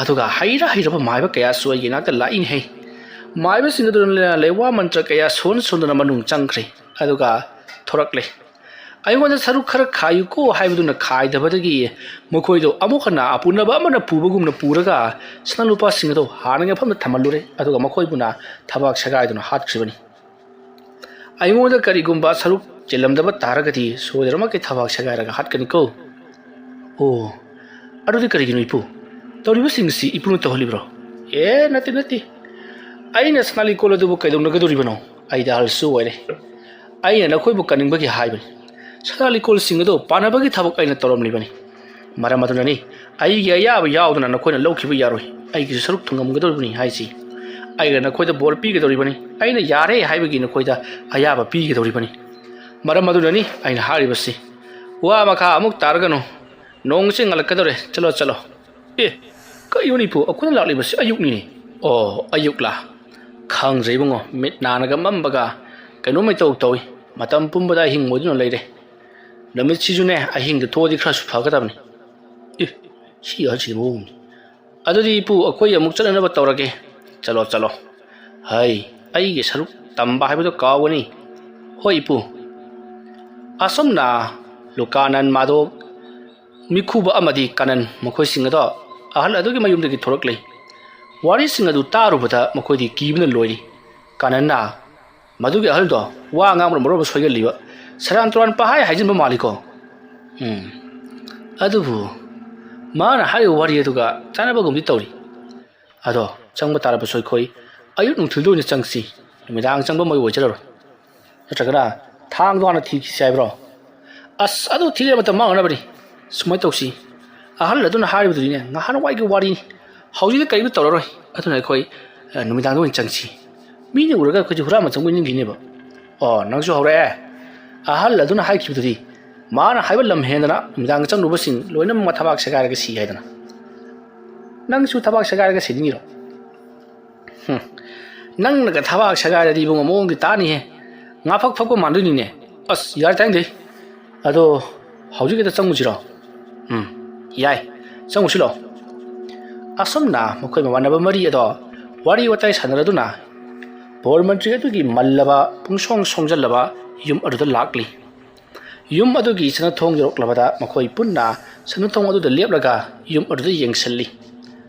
ꯑꯗꯨꯒ ꯍꯩꯔ ꯍꯩꯔꯕ ꯃꯥꯏꯕ ꯀꯌꯥꯁꯨ ꯑꯩꯒꯤ ꯅꯥꯛꯇ ꯂꯥꯛꯏꯅꯦꯍꯦ꯫ ꯃꯥꯏꯕꯁꯤꯡ ꯑꯗꯨꯅ ꯂꯩꯋꯥ ꯃꯟꯇ꯭ꯔ ꯀꯌꯥ ꯁꯣꯟ ꯁꯣꯟꯗꯨꯅ ꯃꯅꯨꯡ ꯆꯪꯈ꯭ꯔꯦ꯫ ꯑꯗꯨꯒ ꯊꯣꯔꯛꯂꯦ꯫ ꯑꯩꯉꯣꯟꯗ ꯁꯔꯨꯛ ꯈꯔ ꯈꯥꯏꯌꯨꯀꯣ ꯍꯥꯏꯕꯗꯨꯅ ꯈꯥꯏꯗꯕꯗꯒꯤ ꯃꯈꯣꯏꯗꯣ ꯑꯃꯨꯛ ꯍꯟꯅ ꯑꯄꯨꯅꯕ ꯑꯃꯅ ꯄꯨꯕꯒꯨꯝꯅ ꯄꯨꯔꯒ ꯁꯅꯥ ꯂꯨꯄꯥꯁꯤꯡ ꯑꯗꯨ ꯍꯥꯟꯅꯒꯤ ꯃꯐꯝꯗ ꯊꯝꯍꯜꯂꯨꯔꯦ꯫ ꯑꯗꯨꯒ ꯃꯈꯣꯏꯕꯨꯅ ꯊꯕꯥꯛ ꯁꯦꯒꯥꯏꯗꯨꯅ ꯍꯥꯠꯈ꯭ꯔꯤꯕꯅꯤ꯫ ꯑꯩꯉꯣꯟꯗ ꯀꯔꯤꯒꯨꯝꯕ ꯁꯔꯨꯛ ꯆꯤꯜꯂꯝꯗꯕ ꯇꯥꯔꯒꯗꯤ ꯁꯣꯏꯗꯅꯃꯛꯀꯤ ꯊꯕꯥꯛ ꯁꯦꯒꯥꯏꯔꯒ ꯍꯥꯠꯀꯅꯤꯀꯣ꯫ ꯑꯣ, ꯑꯗꯨꯗꯤ ꯀꯔꯤꯒꯤꯅꯣ ꯏꯄꯨ? ꯇꯧꯔꯤꯕꯁꯤꯡꯁꯤ ꯏꯄꯨꯅ ꯇꯧꯍꯜꯂꯤꯕ꯭ꯔꯣ? ꯑꯦ, ꯅꯠꯇꯦ, ꯅꯠꯇꯦ꯫ ꯑꯩꯅ ꯁꯅꯥ ꯂꯤꯛꯀꯣꯜ ꯑꯗꯨꯕꯨ ꯀꯩꯗꯧꯅꯒꯗꯧꯔꯤꯕꯅꯣ? ꯑꯩꯗꯤ ꯑꯍꯜꯁꯨ ꯑꯣꯏꯔꯦ꯫ ꯑꯩꯅ ꯅꯈꯣꯏꯕꯨ ꯀꯟꯅꯤꯡꯕꯒꯤ ꯍꯥꯏꯕꯅꯤ꯫ ꯁꯅꯥ ꯂꯤꯛꯀꯣꯜꯁꯤꯡ ꯑꯗꯨ ꯄꯥꯟꯅꯕꯒꯤ ꯊꯕꯛ ꯑꯩꯅ ꯇꯧꯔꯝꯂꯤꯕꯅꯤ꯫ ꯃꯔꯝ ꯑꯗꯨꯅꯅꯤ ꯑꯩꯒꯤ ꯑꯌꯥꯕ ꯌꯥꯎꯗꯅ ꯅꯈꯣꯏꯅ ꯂꯧꯈꯤꯕ ꯌꯥꯔꯣꯏ꯫ ꯑꯩꯒꯤꯁꯨ ꯁꯔꯨꯛ ꯊꯨꯡꯉꯝꯒꯗꯧꯔꯤꯕꯅꯤ ꯍꯥꯏꯁꯤ꯫ ꯑꯩꯅ ꯅꯈꯣꯏꯗ ꯕꯣꯔ ꯄꯤꯒꯗꯧꯔꯤꯕꯅꯤ꯫ ꯑꯩꯅ ꯌꯥꯔꯦ ꯍꯥꯏꯕꯒꯤ ꯅꯈꯣꯏꯗ ꯑꯌꯥꯕ ꯄꯤꯒꯗꯧꯔꯤꯕꯅꯤ꯫ ꯃꯔꯝ ꯑꯗꯨꯅꯅꯤ ꯑꯩꯅ ꯍꯥꯏꯔꯤꯕꯁꯤ꯫ ꯋꯥ ꯃꯈꯥ ꯑꯃꯨꯛ ꯇꯥꯔꯒꯅꯨ꯫ ꯅꯣꯡꯁꯤ ꯉꯜꯂꯛꯀꯗꯧꯔꯦ꯫ ꯆꯠꯂꯣ, ꯆꯠꯂꯣ꯫ ꯑꯦ, ꯀꯩꯅꯣꯅꯦ ꯏꯄꯨ? ꯑꯩꯈꯣꯏꯅ ꯂꯥꯛꯂꯤꯕꯁꯤ ꯑꯌꯨꯛꯅꯤꯅꯦ꯫ ꯑꯣ, ꯑꯌꯨꯛꯂꯥ? ꯈꯪꯗ꯭ꯔꯦ ꯏꯕꯨꯡꯉꯣ, ꯃꯤꯠ ꯅꯥꯅꯒ ꯃꯝꯕꯒ ꯀꯩꯅꯣꯝ ꯏꯇꯧ ꯇꯧꯏ꯫ ꯃꯇꯝ ꯄꯨꯝꯕꯗ ꯑꯍꯤꯡ ꯑꯣꯏꯗꯨꯅ ꯂꯩꯔꯦ꯫ ꯅꯨꯃꯤꯠꯁꯤꯁꯨꯅꯦ, ꯑꯍꯤꯡꯗ ꯊꯣꯛꯑꯗꯤ ꯈꯔꯁꯨ ꯐꯒꯗꯕꯅꯤ꯫ ꯑꯦ, ꯁꯤ ꯑꯍꯜꯁꯤꯗꯤ ꯃꯑꯣꯡꯅꯤ꯫ ꯑꯗꯨꯗꯤ ꯏꯄꯨ, ꯑꯩꯈꯣꯏ ꯑꯃꯨꯛ ꯆꯠꯅꯅꯕ ꯇꯧꯔꯒꯦ꯫ ꯆꯠꯂꯣ, ꯆꯠꯂꯣ꯫ ꯍꯩ, ꯑꯩꯒꯤ ꯁꯔꯨꯛ ꯇꯝꯕ ꯍꯥꯏꯕꯗꯣ ꯀꯥꯎꯒꯅꯤ꯫ ꯍꯣꯏ ꯏꯄꯨ꯫ ꯑꯁꯨꯝꯅ ꯂꯨꯀꯥꯅꯟ, ꯃꯥꯙꯣ, ꯃꯤꯈꯨꯕ ꯑꯃꯗꯤ ꯀꯥꯅꯟ, ꯃꯈꯣꯏꯁꯤꯡ ꯑꯗꯣ ꯑꯍꯜ ꯑꯗꯨꯒꯤ ꯃꯌꯨꯝꯗꯒꯤ ꯊꯣꯔꯛꯂꯤ꯫ ꯋꯥꯔꯤꯁꯤꯡ ꯑꯗꯨ ꯇꯥꯔꯨꯕꯗ ꯃꯈꯣꯏꯗꯤ ꯀꯤꯕꯅ ꯂꯣꯏꯔꯤ꯫ ꯀꯥꯅꯟꯅ, "ꯃꯗꯨꯒꯤ ꯑꯍꯜꯗꯣ ꯋꯥ ꯉꯥꯡꯕꯗ ꯃꯔꯣꯟ ꯑꯃ ꯁꯣꯏꯒꯜꯂꯤꯕ, ꯁꯦꯔꯥꯟ ꯇꯨꯔꯥꯟ ꯄꯪꯍꯥꯏ ꯍꯥꯏꯖꯤꯟꯕ ꯃꯥꯜꯂꯤꯀꯣ?" "ꯎꯝ, ꯑꯗꯨꯕꯨ ꯃꯥꯅ ꯍꯥꯏꯔꯤꯕ ꯋꯥꯔꯤ ꯑꯗꯨꯒ ꯆꯥꯟꯅꯕꯒꯨꯝꯗꯤ ꯇꯧꯔꯤ꯫ ꯑꯗꯣ ꯆꯪꯕ ꯇꯥꯔꯕꯁꯨ ꯑꯩꯈꯣꯏ ꯑꯌꯨꯛ ꯅꯨꯡꯊꯤꯜꯗ ꯑꯣꯏꯅ ꯆꯪꯁꯤ꯫ ꯅꯨꯃꯤꯗꯥꯡ ꯆꯪꯕ ꯃꯣꯏ ꯑꯣꯏꯖꯔꯔꯣꯏ꯫ ꯅꯠꯇ꯭ꯔꯒꯅ ꯊꯥꯡꯗꯣ ꯍꯥꯟꯅ ꯊꯤꯈꯤꯁꯤ ꯍꯥꯏꯕ꯭ꯔꯣ?" "ꯑꯁ, ꯑꯗꯨ ꯊꯤꯔꯒ ꯃꯇꯝ ꯃꯥꯡꯅꯕꯅꯤ꯫ ꯁꯨꯃꯥꯏꯅ ꯇꯧꯁꯤ, ꯑꯍꯜ ꯑꯗꯨꯅ ꯍꯥꯏꯔꯤꯕꯗꯨꯗꯤꯅꯦ, ꯉꯍꯥꯟꯋꯥꯏꯒꯤ ꯋꯥꯔꯤꯅꯤ꯫ ꯍꯧꯖꯤꯛꯇꯤ ꯀꯔꯤꯝꯇ ꯇꯧꯔꯔꯣꯏ꯫ ꯑꯗꯨꯅ ꯑꯩꯈꯣꯏ, ꯑ, ꯅꯨꯃꯤꯗꯥꯡꯗ ꯑꯣꯏꯅ ꯆꯪꯁꯤ꯫ ꯃꯤꯅ ꯎꯔꯒ ꯑꯩꯈꯣꯏꯁꯦ ꯍꯨꯔꯥꯟꯕ ꯆꯪꯕ ꯅꯤꯡꯈꯤꯅꯦꯕ꯫ ꯑꯣ, ꯅꯪꯁꯨ ꯍꯧꯔꯛꯑꯦ꯫ ꯑꯍꯜ ꯑꯗꯨꯅ ꯍꯥꯏꯈꯤꯕꯗꯨꯗꯤ, ꯃꯥꯅ ꯍꯥꯏꯕ ꯂꯝ ꯍꯦꯟꯗꯅ ꯅꯨꯃꯤꯗꯥꯡꯗ ꯆꯪꯂꯨꯕꯁꯤꯡ ꯂꯣꯏꯅꯃꯛ ꯃꯊꯕꯥꯛ ꯁꯦꯒꯥꯏꯔꯒ ꯁꯤ ꯍꯥꯏꯗꯅ꯫ ꯅꯪꯁꯨ ꯊꯕꯥꯛ ꯁꯦꯒꯥꯏꯔꯒ ꯁꯤꯅꯤꯡꯉꯤꯔꯣ?" "ꯍꯨꯝ, ꯅꯪꯅꯒ ꯊꯕꯥꯛ ꯁꯦꯒꯥꯏꯔꯗꯤ ꯏꯕꯨꯡꯉꯣ, ꯃꯑꯣꯡꯗꯤ ꯇꯥꯅꯤꯍꯦ꯫ ꯉꯥ ꯐꯛ ꯐꯛꯄ ꯃꯥꯟꯗꯣꯏꯅꯤꯅꯦ꯫ ꯑꯁ, ꯌꯥꯔꯦ, ꯇꯥꯅꯤꯡꯗꯦ꯫ ꯑꯗꯣ ꯍꯧꯖꯤꯛ ꯍꯦꯛꯇ ꯆꯪꯉꯨꯁꯤꯔꯣ?" "ꯎꯝ, ꯌꯥꯏ, ꯆꯪꯉꯨꯁꯤ ꯂꯥꯛꯑꯣ꯫" ꯑꯁꯨꯝꯅ ꯃꯈꯣꯏ ꯃꯃꯥꯟꯅꯕ ꯃꯔꯤ ꯑꯗꯣ ꯋꯥꯔꯤ ꯋꯥꯇꯥꯏ ꯁꯥꯟꯅꯔꯗꯨꯅ ꯕꯣꯔ ꯃꯟꯇ꯭ꯔꯤ ꯑꯗꯨꯒꯤ ꯃꯜꯂꯕ, ꯄꯨꯡꯁꯣꯡ ꯁꯣꯡꯖꯜꯂꯕ ꯌꯨꯝ ꯑꯗꯨꯗ ꯂꯥꯛꯂꯤ꯫ ꯌꯨꯝ ꯑꯗꯨꯒꯤ ꯁꯅꯥꯊꯣꯡ ꯌꯧꯔꯛꯂꯕꯗ ꯃꯈꯣꯏ ꯄꯨꯟꯅ ꯁꯅꯥꯊꯣꯡ ꯑꯗꯨꯗ ꯂꯦꯞꯂꯒ ꯌꯨꯝ ꯑꯗꯨꯗ ꯌꯦꯡꯁꯤꯜꯂꯤ꯫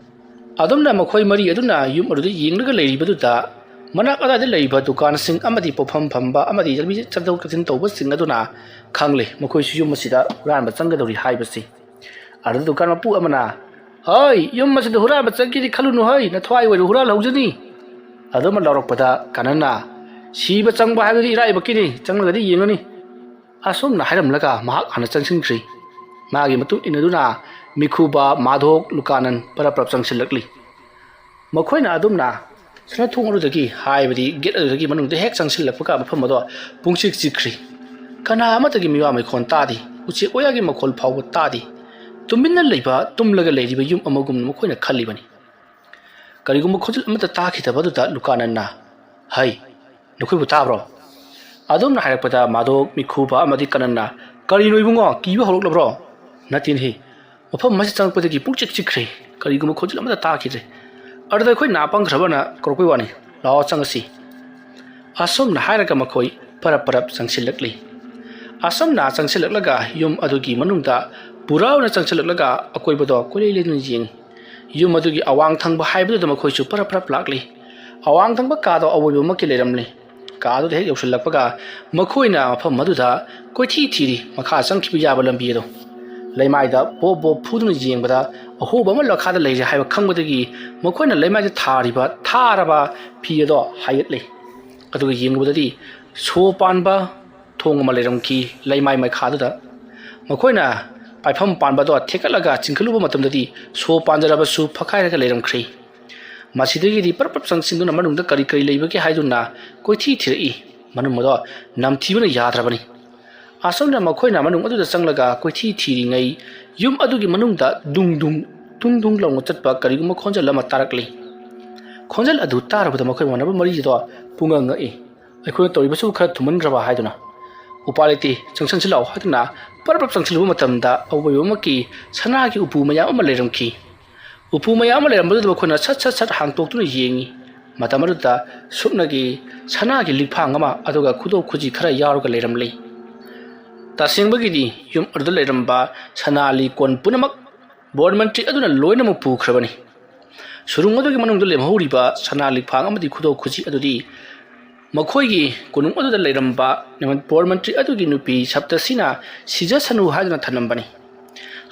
ꯑꯗꯨꯝꯅ ꯃꯈꯣꯏ ꯃꯔꯤ ꯑꯗꯨꯅ ꯌꯨꯝ ꯑꯗꯨꯗ ꯌꯦꯡꯂꯒ ꯂꯩꯔꯤꯕꯗꯨꯗ ꯃꯅꯥꯛ ꯑꯗꯥꯏꯗ ꯂꯩꯔꯤꯕ ꯗꯨꯀꯥꯟꯁꯤꯡ ꯑꯃꯗꯤ ꯄꯣꯠꯐꯝ ꯐꯝꯕ ꯑꯃꯗꯤ ꯂꯝꯕꯤ ꯆꯠꯊꯣꯛ ꯆꯠꯁꯤꯟ ꯇꯧꯕꯁꯤꯡ ꯑꯗꯨꯅ ꯈꯪꯂꯦ, ꯃꯈꯣꯏꯁꯨ ꯌꯨꯝ ꯑꯁꯤꯗ ꯍꯨꯔꯥꯟꯕ ꯆꯪꯒꯗꯧꯔꯤ ꯍꯥꯏꯕꯁꯤ꯫ ꯑꯗꯨꯗ ꯗꯨꯀꯥꯟ ꯃꯄꯨ ꯑꯃꯅ, "ꯍꯣꯏ, ꯌꯨꯝ ꯑꯁꯤꯗ ꯍꯨꯔꯥꯟꯕ ꯆꯪꯒꯦꯗꯤ ꯈꯜꯂꯨꯅꯨ ꯍꯣꯏ, ꯅꯊ꯭ꯋꯥꯏ ꯑꯣꯏꯔꯣ ꯍꯨꯔꯥꯜꯍꯧꯖꯅꯤ"꯫ ꯑꯗꯨꯃ ꯂꯥꯎꯔꯛꯄꯗ ꯀꯅꯟꯅ, "ꯁꯤꯕ ꯆꯪꯕ ꯍꯥꯏꯕꯗꯨꯗꯤ ꯏꯔꯥꯏꯕꯛꯀꯤꯅꯤ, ꯆꯪꯂꯒꯗꯤ ꯌꯦꯡꯉꯅꯤ"꯫ ꯑꯁꯨꯝꯅ ꯍꯥꯏꯔꯝꯂꯒ ꯃꯍꯥꯛ ꯍꯥꯟꯅ ꯆꯪꯁꯤꯟꯈ꯭ꯔꯤ꯫ ꯃꯥꯒꯤ ꯃꯇꯨꯡ ꯏꯟꯅꯗꯨꯅ ꯃꯤꯈꯨꯕ, ꯃꯥꯙꯣꯛ, ꯂꯨꯀꯥꯅꯟ ꯄꯔꯞ ꯄꯔꯞ ꯆꯪꯁꯤꯜꯂꯛꯂꯤ꯫ ꯃꯈꯣꯏꯅ ꯑꯗꯨꯝꯅ ꯁꯅꯥꯊꯣꯡ ꯑꯗꯨꯗꯒꯤ, ꯍꯥꯏꯕꯗꯤ ꯒꯦꯠ ꯑꯗꯨꯗꯒꯤ ꯃꯅꯨꯡꯗ ꯍꯦꯛ ꯆꯪꯁꯤꯜꯂꯛꯄꯒ ꯃꯐꯝ ꯑꯗꯣ ꯄꯨꯡꯆꯤꯛ ꯆꯤꯛꯈ꯭ꯔꯤ꯫ ꯀꯅꯥ ꯑꯃꯠꯇꯒꯤ ꯃꯤꯋꯥ ꯃꯈꯣꯟ ꯇꯥꯗꯦ, ꯎꯆꯦꯛ ꯋꯥꯌꯥꯒꯤ ꯃꯈꯣꯜ ꯐꯥꯎꯕ ꯇꯥꯗꯦ꯫ ꯇꯨꯃꯤꯟꯅ ꯂꯩꯕ, ꯇꯨꯝꯂꯒ ꯂꯩꯔꯤꯕ ꯌꯨꯝ ꯑꯃꯒꯨꯝꯅ ꯃꯈꯣꯏꯅ ꯈꯜꯂꯤꯕꯅꯤ꯫ ꯀꯔꯤꯒꯨꯝꯕ ꯈꯣꯟꯖꯦꯜ ꯑꯃꯠꯇ ꯇꯥꯈꯤꯗꯕꯗꯨꯗ ꯂꯨꯀꯥꯅꯟꯅ, "ꯍꯩ, ꯅꯈꯣꯏꯕꯨ ꯇꯥꯕ꯭ꯔꯣ?" ꯑꯗꯨꯝꯅ ꯍꯥꯏꯔꯛꯄꯗ ꯃꯥꯙꯣꯛ, ꯃꯤꯈꯨꯕ ꯑꯃꯗꯤ ꯀꯅꯟꯅ, "ꯀꯔꯤꯅꯣ ꯏꯕꯨꯡꯉꯣ, ꯀꯤꯕ ꯍꯧꯔꯛꯂꯕ꯭ꯔꯣ?" "ꯅꯠꯇꯦꯅꯦꯍꯦ, ꯃꯐꯝ ꯑꯃꯁꯤ ꯆꯪꯂꯛꯄꯗꯒꯤ ꯄꯨꯡꯆꯤꯛ ꯆꯤꯛꯈ꯭ꯔꯦ, ꯀꯔꯤꯒꯨꯝꯕ ꯈꯣꯟꯖꯦꯜ ꯑꯃꯠꯇ ꯇꯥꯈꯤꯗ꯭ꯔꯦ꯫ ꯑꯗꯨꯗ ꯑꯩꯈꯣꯏ ꯅꯥ ꯄꯪꯈ꯭ꯔꯕꯅ ꯀꯧꯔꯛꯄꯩ ꯋꯥꯅꯤ, ꯂꯥꯛꯑꯣ ꯆꯪꯉꯁꯤ"꯫ ꯑꯁꯨꯝꯅ ꯍꯥꯏꯔꯒ ꯃꯈꯣꯏ ꯄꯔꯞ ꯄꯔꯞ ꯆꯪꯁꯤꯜꯂꯛꯂꯤ꯫ ꯑꯁꯨꯝꯅ ꯆꯪꯁꯤꯜꯂꯛꯂꯒ ꯌꯨꯝ ꯑꯗꯨꯒꯤ ꯃꯅꯨꯡꯗ ꯄꯨꯔꯥ ꯑꯣꯏꯅ ꯆꯪꯁꯤꯜꯂꯛꯂꯒ ꯑꯀꯣꯏꯕꯗꯣ ꯀꯣꯏꯂꯩ ꯂꯩꯗꯨꯅ ꯌꯦꯡꯉꯤ꯫ ꯌꯨꯝ ꯑꯗꯨꯒꯤ ꯑꯋꯥꯡ ꯊꯪꯕ ꯍꯥꯏꯕꯗꯨꯗ ꯃꯈꯣꯏꯁꯨ ꯄꯔꯞ ꯄꯔꯞ ꯂꯥꯛꯂꯤ꯫ ꯑꯋꯥꯡ ꯊꯪꯕ ꯀꯥꯗꯣ ꯑꯋꯣꯏꯕꯃꯛꯀꯤ ꯂꯩꯔꯝꯂꯤ꯫ ꯀꯥꯗꯨꯗ ꯍꯦꯛ ꯌꯧꯁꯤꯜꯂꯛꯄꯒ ꯃꯈꯣꯏꯅ ꯃꯐꯝ ꯑꯗꯨꯗ ꯀꯣꯏꯊꯤ ꯊꯤꯔꯤ, ꯃꯈꯥ ꯆꯪꯈꯤꯕ ꯌꯥꯕ ꯂꯝꯕꯤ ꯑꯗꯣ꯫ ꯂꯩꯃꯥꯏꯗ ꯄꯣꯞ ꯄꯣꯞ ꯐꯨꯗꯨꯅ ꯌꯦꯡꯕꯗ ꯑꯍꯣꯕ ꯑꯃ ꯃꯈꯥꯗ ꯂꯩꯔꯦ ꯍꯥꯏꯕ ꯈꯪꯕꯗꯒꯤ ꯃꯈꯣꯏꯅ ꯂꯩꯃꯥꯏꯗ ꯊꯥꯔꯤꯕ ꯊꯥꯔꯕ ꯐꯤ ꯑꯗꯣ ꯍꯥꯏꯒꯠꯂꯤ꯫ ꯑꯗꯨꯒ ꯌꯦꯡꯂꯨꯕꯗꯗꯤ ꯁꯣ ꯄꯥꯟꯕ ꯊꯣꯡ ꯑꯃ ꯂꯩꯔꯝꯈꯤ ꯂꯩꯃꯥꯏ ꯃꯈꯥꯗꯨꯗ꯫ ꯃꯈꯣꯏꯅ ꯄꯥꯏꯐꯝ ꯄꯥꯟꯕꯗꯣ ꯊꯦꯛꯀꯠꯂꯒ ꯆꯤꯡꯈꯠꯂꯨꯕ ꯃꯇꯝꯗꯗꯤ ꯁꯣ ꯄꯥꯟꯖꯔꯕꯁꯨ ꯐꯛꯀꯥꯏꯔꯒ ꯂꯩꯔꯝꯈ꯭ꯔꯦ꯫ ꯃꯁꯤꯗꯒꯤꯗꯤ ꯄꯔꯞ ꯄꯔꯞ ꯆꯪꯁꯤꯟꯗꯨꯅ ꯃꯅꯨꯡꯗ ꯀꯔꯤ ꯀꯔꯤ ꯂꯩꯕꯒꯦ ꯍꯥꯏꯗꯨꯅ ꯀꯣꯏꯊꯤ ꯊꯤꯔꯛꯏ꯫ ꯃꯅꯨꯡ ꯑꯗꯣ ꯅꯝꯊꯤꯕꯅ ꯌꯥꯗ꯭ꯔꯕꯅꯤ꯫ ꯑꯁꯨꯝꯅ ꯃꯈꯣꯏꯅ ꯃꯅꯨꯡ ꯑꯗꯨꯗ ꯆꯪꯂꯒ ꯀꯣꯏꯊꯤ ꯊꯤꯔꯤꯉꯩ ꯌꯨꯝ ꯑꯗꯨꯒꯤ ꯃꯅꯨꯡꯗ ꯗꯨꯡ ꯗꯨꯡ, ꯗꯨꯡ ꯗꯨꯡ ꯂꯥꯎꯅ ꯆꯠꯄ ꯀꯔꯤꯒꯨꯝꯕ ꯈꯣꯟꯖꯦꯜ ꯑꯃ ꯇꯥꯔꯛꯂꯤ꯫ ꯈꯣꯟꯖꯦꯜ ꯑꯗꯨ ꯇꯥꯔꯨꯕꯗ ꯃꯈꯣꯏ ꯃꯥꯟꯅꯕ ꯃꯔꯤꯁꯤꯗꯣ ꯄꯨꯡꯉꯛ ꯉꯛꯏ꯫ "ꯑꯩꯈꯣꯏꯅ ꯇꯧꯔꯤꯕꯁꯤꯕꯨ ꯈꯔ ꯊꯨꯃꯟꯈ꯭ꯔꯕ?" ꯍꯥꯏꯗꯨꯅ꯫ "ꯎꯄꯥꯏ ꯂꯩꯇꯦ, ꯆꯪꯁꯤꯟꯁꯤ ꯂꯥꯛꯑꯣ" ꯍꯥꯏꯗꯨꯅ ꯄꯔꯞ ꯄꯔꯞ ꯆꯪꯁꯤꯜꯂꯨꯕ ꯃꯇꯝꯗ ꯑꯋꯣꯏꯕꯃꯛꯀꯤ ꯁꯅꯥꯒꯤ ꯎꯄꯨ ꯃꯌꯥꯝ ꯑꯃ ꯂꯩꯔꯝꯈꯤ꯫ ꯎꯄꯨ ꯃꯌꯥꯝ ꯑꯃ ꯂꯩꯔꯝꯕꯗꯨꯗ ꯃꯈꯣꯏꯅ ꯁꯠ ꯁꯠ ꯁꯠ ꯍꯥꯡꯇꯣꯛꯇꯨꯅ ꯌꯦꯡꯉꯤ꯫ ꯃꯇꯝ ꯑꯗꯨꯗ ꯁꯨꯞꯅꯒꯤ ꯁꯅꯥꯒꯤ ꯂꯤꯛꯐꯥꯡ ꯑꯃ, ꯑꯗꯨꯒ ꯈꯨꯗꯣꯞ ꯈꯨꯖꯤ ꯈꯔ ꯌꯥꯎꯔꯒ ꯂꯩꯔꯝꯂꯤ꯫ ꯇꯁꯦꯡꯕꯒꯤꯗꯤ ꯌꯨꯝ ꯑꯗꯨꯗ ꯂꯩꯔꯝꯕ ꯁꯅꯥ ꯂꯤꯛ ꯀꯣꯟ ꯄꯨꯝꯅꯃꯛ ꯕꯣꯔ ꯃꯟꯇ꯭ꯔꯤ ꯑꯗꯨꯅ ꯂꯣꯏꯅꯃꯛ ꯄꯨꯈ꯭ꯔꯕꯅꯤ꯫ ꯁꯨꯔꯨꯡ ꯑꯗꯨꯒꯤ ꯃꯅꯨꯡꯗ ꯂꯦꯝꯍꯧꯔꯤꯕ ꯁꯅꯥ ꯂꯤꯛꯐꯥꯡ ꯑꯃꯗꯤ ꯈꯨꯗꯣꯞ ꯈꯨꯖꯤ ꯑꯗꯨꯗꯤ ꯃꯈꯣꯏꯒꯤ ꯀꯣꯅꯨꯡ ꯑꯗꯨꯗ ꯂꯩꯔꯝꯕ ꯕꯣꯔ ꯃꯟꯇ꯭ꯔꯤ ꯑꯗꯨꯒꯤ ꯅꯨꯄꯤ ꯁꯞꯇꯁꯤꯅ ꯁꯤꯖꯁꯅꯨ ꯍꯥꯏꯗꯨꯅ ꯊꯅꯝꯕꯅꯤ꯫